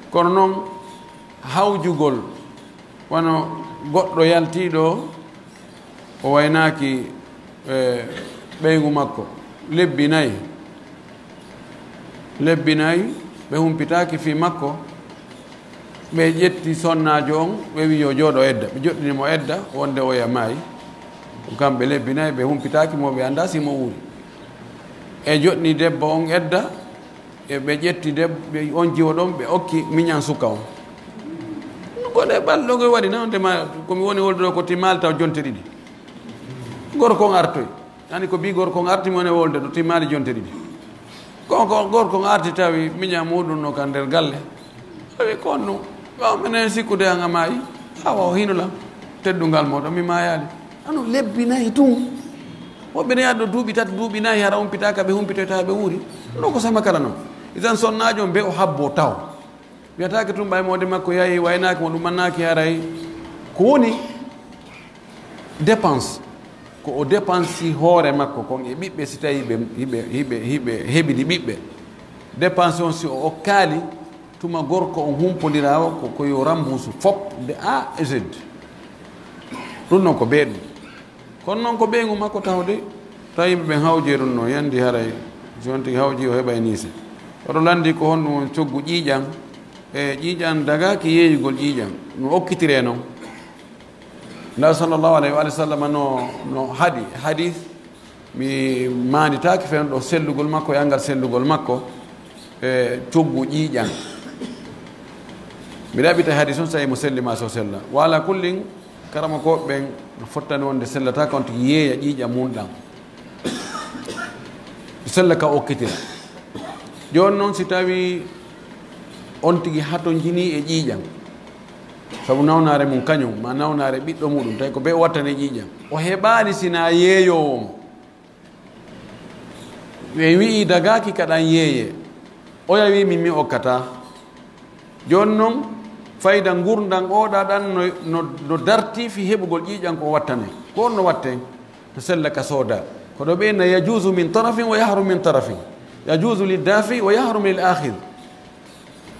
Kono non, hawjugol, wano goɗɗo yaltii ɗoo, o waynaaki, eh, ɓeyngu makko, lebbi nay. Lebbi nay, ɓe humpitaaki fii makko. Ɓe ƴetti sonnaajo on, ɓe wi'i yo jooɗo edda. Ɓe joɗɗini mo edda, wonde oya maayi. Kamɓe lebbi nay, ɓe humpitaaki mo, ɓe anndaa si mo wuuri. E joɗɗini debbo on edda, e ɓe ƴetti deb-, ɓe on jiwo ɗon, ɓe okki miñan suka on. Ko ɗe balɗe ɗon ko waɗi, na wonde ma ko mi woni wolde ɗoo ko timmaali taw jonte ɗiɗi. Gorko on artoy. Ani ko bii gorko on arti mo ne wolde ɗoo timmaali jonte ɗiɗi. Ko, ko gorko on arti tawi miñan muuɗum no ka nder galle. Tawi ko on ɗum. Ɓaawo minen sikkude an a maayi. Awa o hino lan. Teddungal mooɗon mi maayaali. Ano lebbi nay tun. Woɓɓe ne yaɗo duuɓi tati, duuɓi nay, hara humpitaaka ɓe humpitoyta ɓe wuuri. Ɗum ɗoo ko sama kala non. Idan sonnaajo on be o habbo taw. Wiyataake tun ɓay moodi makko yahi waynaaki mo ɗum mannaaki haray. Ko woni dépense? Ko o dépense hoore makko kon e ɓiɓɓe si tawi ɓe, hiɓe, hiɓe, hiɓe heɓidi ɓiɓɓe. Dépense on si o okkaali, tuma gorko on humpondira o ko, ko yo rambuusu fop de A e Z. Ɗum non ko bee ɗum. Kono non ko ɓeyngu makko tawde, tawi yimɓe ɓen hawji e ɗum no yandi haray, si on tigi hawji o heɓay niise. Oɗo lanndi ko honɗum woni coggu ƴiiƴan, e ƴiiƴan dagaaki yeeyugol ƴiiƴan, no okkitire non. Ndaa sallallahu alayhi wa sallam no, no haɗi hadis, mi maanditaaki fewndo ɗo sellugol makko e anngal sellugol makko, e coggu ƴiiƴan. Mi ɗaɓɓita hadis on, so tawi mo selli ma so sella. Wa ala kullin, karamokooɓe ɓen no fottani wonde sellataake on tigi yeeya ƴiiƴan mun ɗan. Sella ka okkitira. Jooni non, si tawi on tigi hatonjini e ƴiiƴan, sabu nawnaare mun kañum, ma nawnaare ɓiɗɗo muɗum, tawi ko be o wattane ƴiiƴan, o heɓaali sina yeeyoowo mo. Ɓe wi'i dagaaki kaɗan yeeye. Oya wi'i min mi okkata. Jooni non, fayda ngurndan oɗa ɗan no, no, no darti fi heɓugol ƴiiƴan ko o wattane. Ko on no watte? No sella ka sooda. Ko ɗo ɓe na yajuuzu min tarafin wa yahrum min tarafin. Yajuuzu lil dafi wa yahrum lil akhir.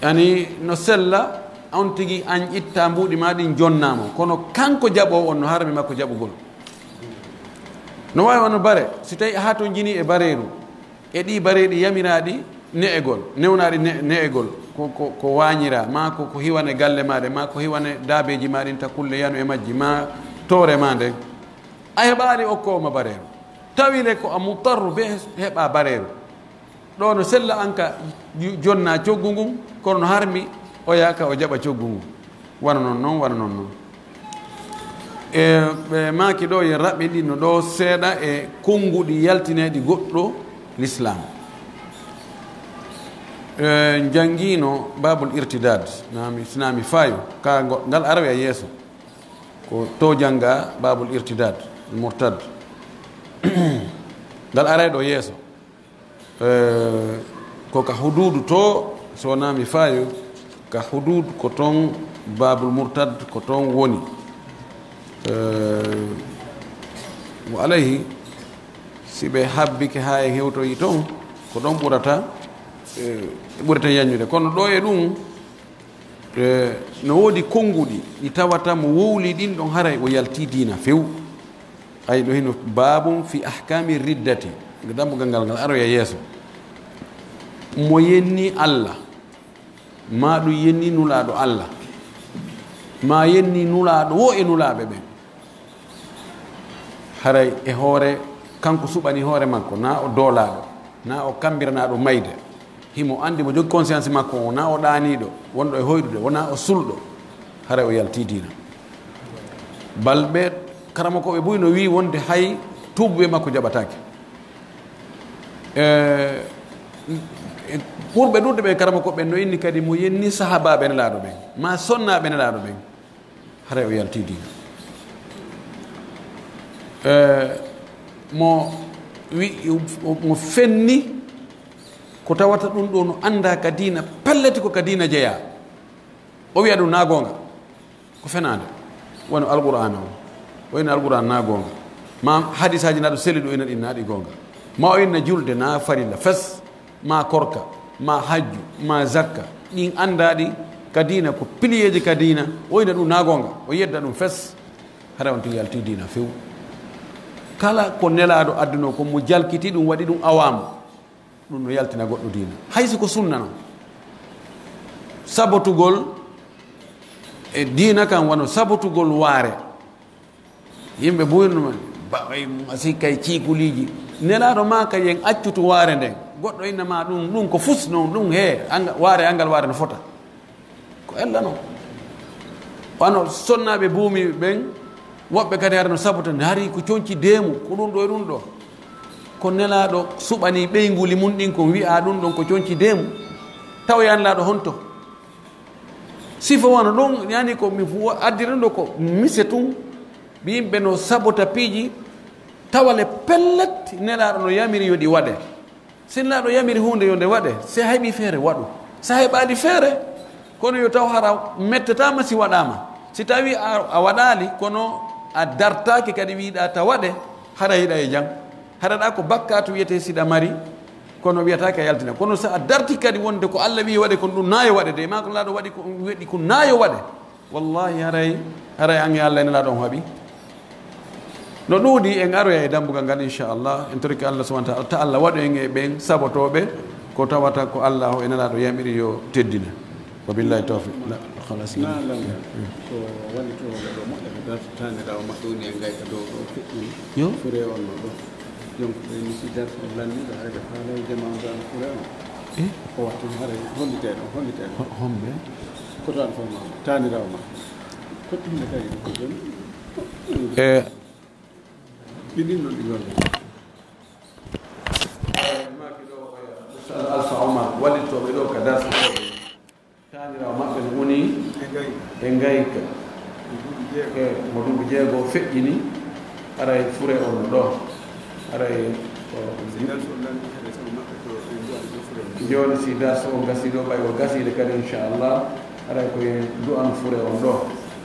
Yani, no sella, on tigi an ƴitta mbuuɗi ma ɗin jonnaa mo. Kono kanko jaɓoowo on no harmi makko jaɓugol. No waawi wano bare, si tawi a hatonjini e bareeru, e ɗi bareeɗi yamiraaɗi ne'egol, newnaaɗi ne-, ne'egol, ko, ko, ko waañiraa, maa ko, ko hiwane galle maa ɗen, maa ko hiwane daabeeji maa ɗin, ta kulle yanu e majji, maa toore maa nden. A heɓaali okkoowo ma bareeru. Tawi le ko a mutarru be heɓa bareeru. Ɗoo no sella an ka ju-, jonnaa coggu ngun, kono no harmi oya ka o jaɓa coggu ngun. Wano non non, wano non non. E ɓe maaki ɗoo, yo raɓɓiɗinno ɗoo seeɗa e konnguɗi yaltineeɗi goɗɗo Lislaam. E, njanngiino Baabul Irtidaad, naa mi, si naa mi faayo, ka ngo-, ngal aroya yeeso. Ko to jannga Baabul Irtidaad, Murtad. Ngal aray ɗoo yeeso. Eh, ko ka huduudu to, so wonaa mi faayo, ka huduudu ko ton Baabul Murtad, ko ton woni. Eh, wa alayhi, si ɓe habbike haa en hewtoyi ton, ko ɗon ɓurata, eh, ɓurata yaññude. Kono ɗoo e ɗum, E, no woodi konnguɗi ɗi tawata mo wowli ɗin ɗon haray o yaltii diina few. Ay, ɗo hino baabun fi ahkaami riddati. Ko dambugal ngal ngal aroya yeeso. Mo yenni Alla, maa ɗum yenni Nulaaɗo Alla, maa yenni Nulaaɗo woo e Nulaaɓe ɓen. Haray e hoore, kanko suɓani hoore makko, naa o doolaaɗo, naa o kambiranaaɗo mayde. Himo anndi mo jogi conscience makko on, wonaa o ɗaaniiɗo, wonɗo e hoyɗude, wonaa o sulɗo, haray o yaltii diina. Balɓe karamokooɓe buy no wi'i wonde hay tuubuɓe makko jaɓataake. E, e, ɓurɓe ɗuuɗude ɓe karamokooɓe ɓen no inni kadi mo yenni sahaabaaɓe Nelaaɗo ɓen, maa sonnaaɓe Nelaaɗo ɓen. Haray o yaltii diina. Eh, mo wi-, mo fenni ko tawata ɗum ɗoo no anndaa ka diina, pelleti ko ka diina jeyaa. O wi'a ɗum naa goonga. Ko fenaande. Wano Alqur'aana on. O wi'a Alqur'aana naa goonga. Maa hadisaaji naa ɗo seli ɗo ina ɗin naa ɗi goonga. Maa o inna julde naa farilla fes. Maa korka, maa hajju, maa zakka, ɗin anndaaɗi ka diina, ko piliyeeji ka diina, o ina ɗum naa goonga, o yedda ɗum fes, hara on tigi yaltii diina few. Kala ko Nelaaɗo addunoo kon, mo jalkiti ɗum, waɗi ɗum awaamu, ɗum no yaltina goɗɗo diina. Hay si ko sunna non, sabotugol e diina kan wano sabotugol waare. Yimɓe buy no ba-, ay, masi kay ciikuliiji. Nelaaɗo maa kay en accutu waare nden. Goɗɗo inna ma ɗum, ɗum ko fus non, ɗum he, anga-, waare angal waare no fota. Ko ella non. Wano sonnaaɓe buumi ɓen, woɓɓe kadi hara no sabota, ndaari ko conci deemu, ko ɗum ɗo e ɗum ɗo. Ko Nelaaɗo suɓani ɓeynguuli mun ɗin kon wi'a ɗum ɗon ko conci deemu. Tawa ya Nelaaɗo honto? Sifo wano ɗum, yani ko mi fu-, addiri ɗum ɗo ko mise tun, ɓe yimɓe no sabota piiji, tawale pellet, Nelaaɗo no yamiri yo ɗi waɗe. Si Nelaaɗo yamiri huunde yo nde waɗe, si a heɓi feere, waɗu. Si a heɓaali feere, kono yo taw hara mettataama si waɗaama. Si tawi a, a waɗaali, kono a dartaaki kadi wiiɗaa ta waɗe, hara hiɗa e jam. Hara ɗa ko bakkaatu wiyetee siɗa mari, kono wiyataake a yaltina. Kono so a darti kadi wonde ko Alla wi'i waɗe kon ɗum naayo waɗe de, maa ko Nelaaɗo waɗi ko, waɗi kon naayo waɗe. Wallahi haray, haray an e Alla e Nelaaɗo on haɓi. No ɗuuɗi en aroya e dambugal ngal, inchallah. En torike Alla subhanahu wa ta'ala, ta Alla waɗu en e ɓen sabotooɓe ko tawata ko Alla e Nelaaɗo yamiri yo teddina. Wa billahi tawfiq. La, khalas. Na lamya. Ko wallitooɓe ɗo moƴƴata darto taaniraawo maɓɓe woni e ngayka dow ɗo feƴƴini. Yo. Fure on no ɗo. Yonkuɓe ni si darto on lanni ɗo hayde faalay jama on dano fure on. Eh? O wattu haray hollitee ɗo, hollitee ɗo. Ho-, homɓe? Koto an fo ma, taaniraawo ma. Koɗɗinde kay ko joni. Eh. Ɗi ɗin non ɗi golle. Eh, maaki ɗo, eh, Ustaz Alpha Omar, wallitooɓe ɗo ka darto ɗo. Taaniraawo maɓɓe no woni e ngayka. E ngayka. Mo duuɓi jeego. E mo duuɓi jeego feƴƴini, haray fure on no ɗo. Haray ko si darso lanni, haray sabu maɓɓe to ɓe ndu'ano ɗo fure on. Jooni si darso on gasii ɗo, ɓay o gasiide kadi, inchallah, haray ko en du'ano fure on ɗo.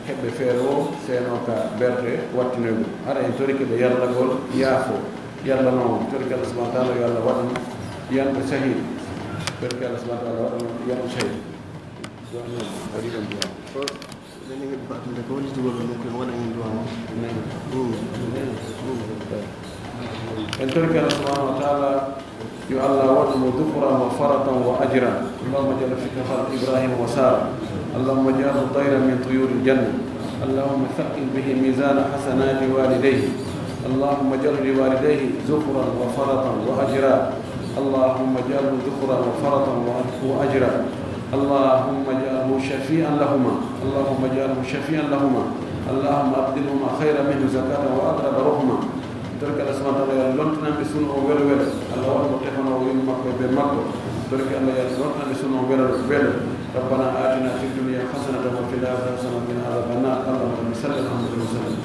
Heɓɓe feere o seenoo ka berte wattinoygol. Haray en torike ɓe yarlagol yaafo. Yalla non, torike Allah subhanahu wa ta'ala yo Allah waɗu yanɓe sahid. Torike Allah subhanahu wa ta'ala waɗu yanɓe sahid. En torike Allah subhanahu wa ta'ala, yo Allah waɗu mo dhukhran wa faratan wa ajran. اللهم اجعل فكرة خلق إبراهيم وسارة. اللهم اجعله طيرا من طيور الجنة. اللهم ثقل به ميزان حسنات والديه. اللهم اجعله لوالديه ذخرا وفرطا وأجرا. اللهم اجعله ذخرا وفرطا وأجرا. اللهم اجعله شفيعا لهما، اللهم اجعله شفيعا لهما، اللهم أبدلهما خيرا منه زكاة وأقرب رحما. Torki Allah subhanahu wa ta'ala, yo lontinan ɓe sunu on welo welo. Allah waɗu mo tefanoowo yumma makko e ben makko. Torki Allah, yo lontinan ɓe sunu on welo welo. ربنا آتنا في الدنيا حسنة وفي الآخرة حسنة وقنا عذاب النار. اللهم صل على محمد وسلم.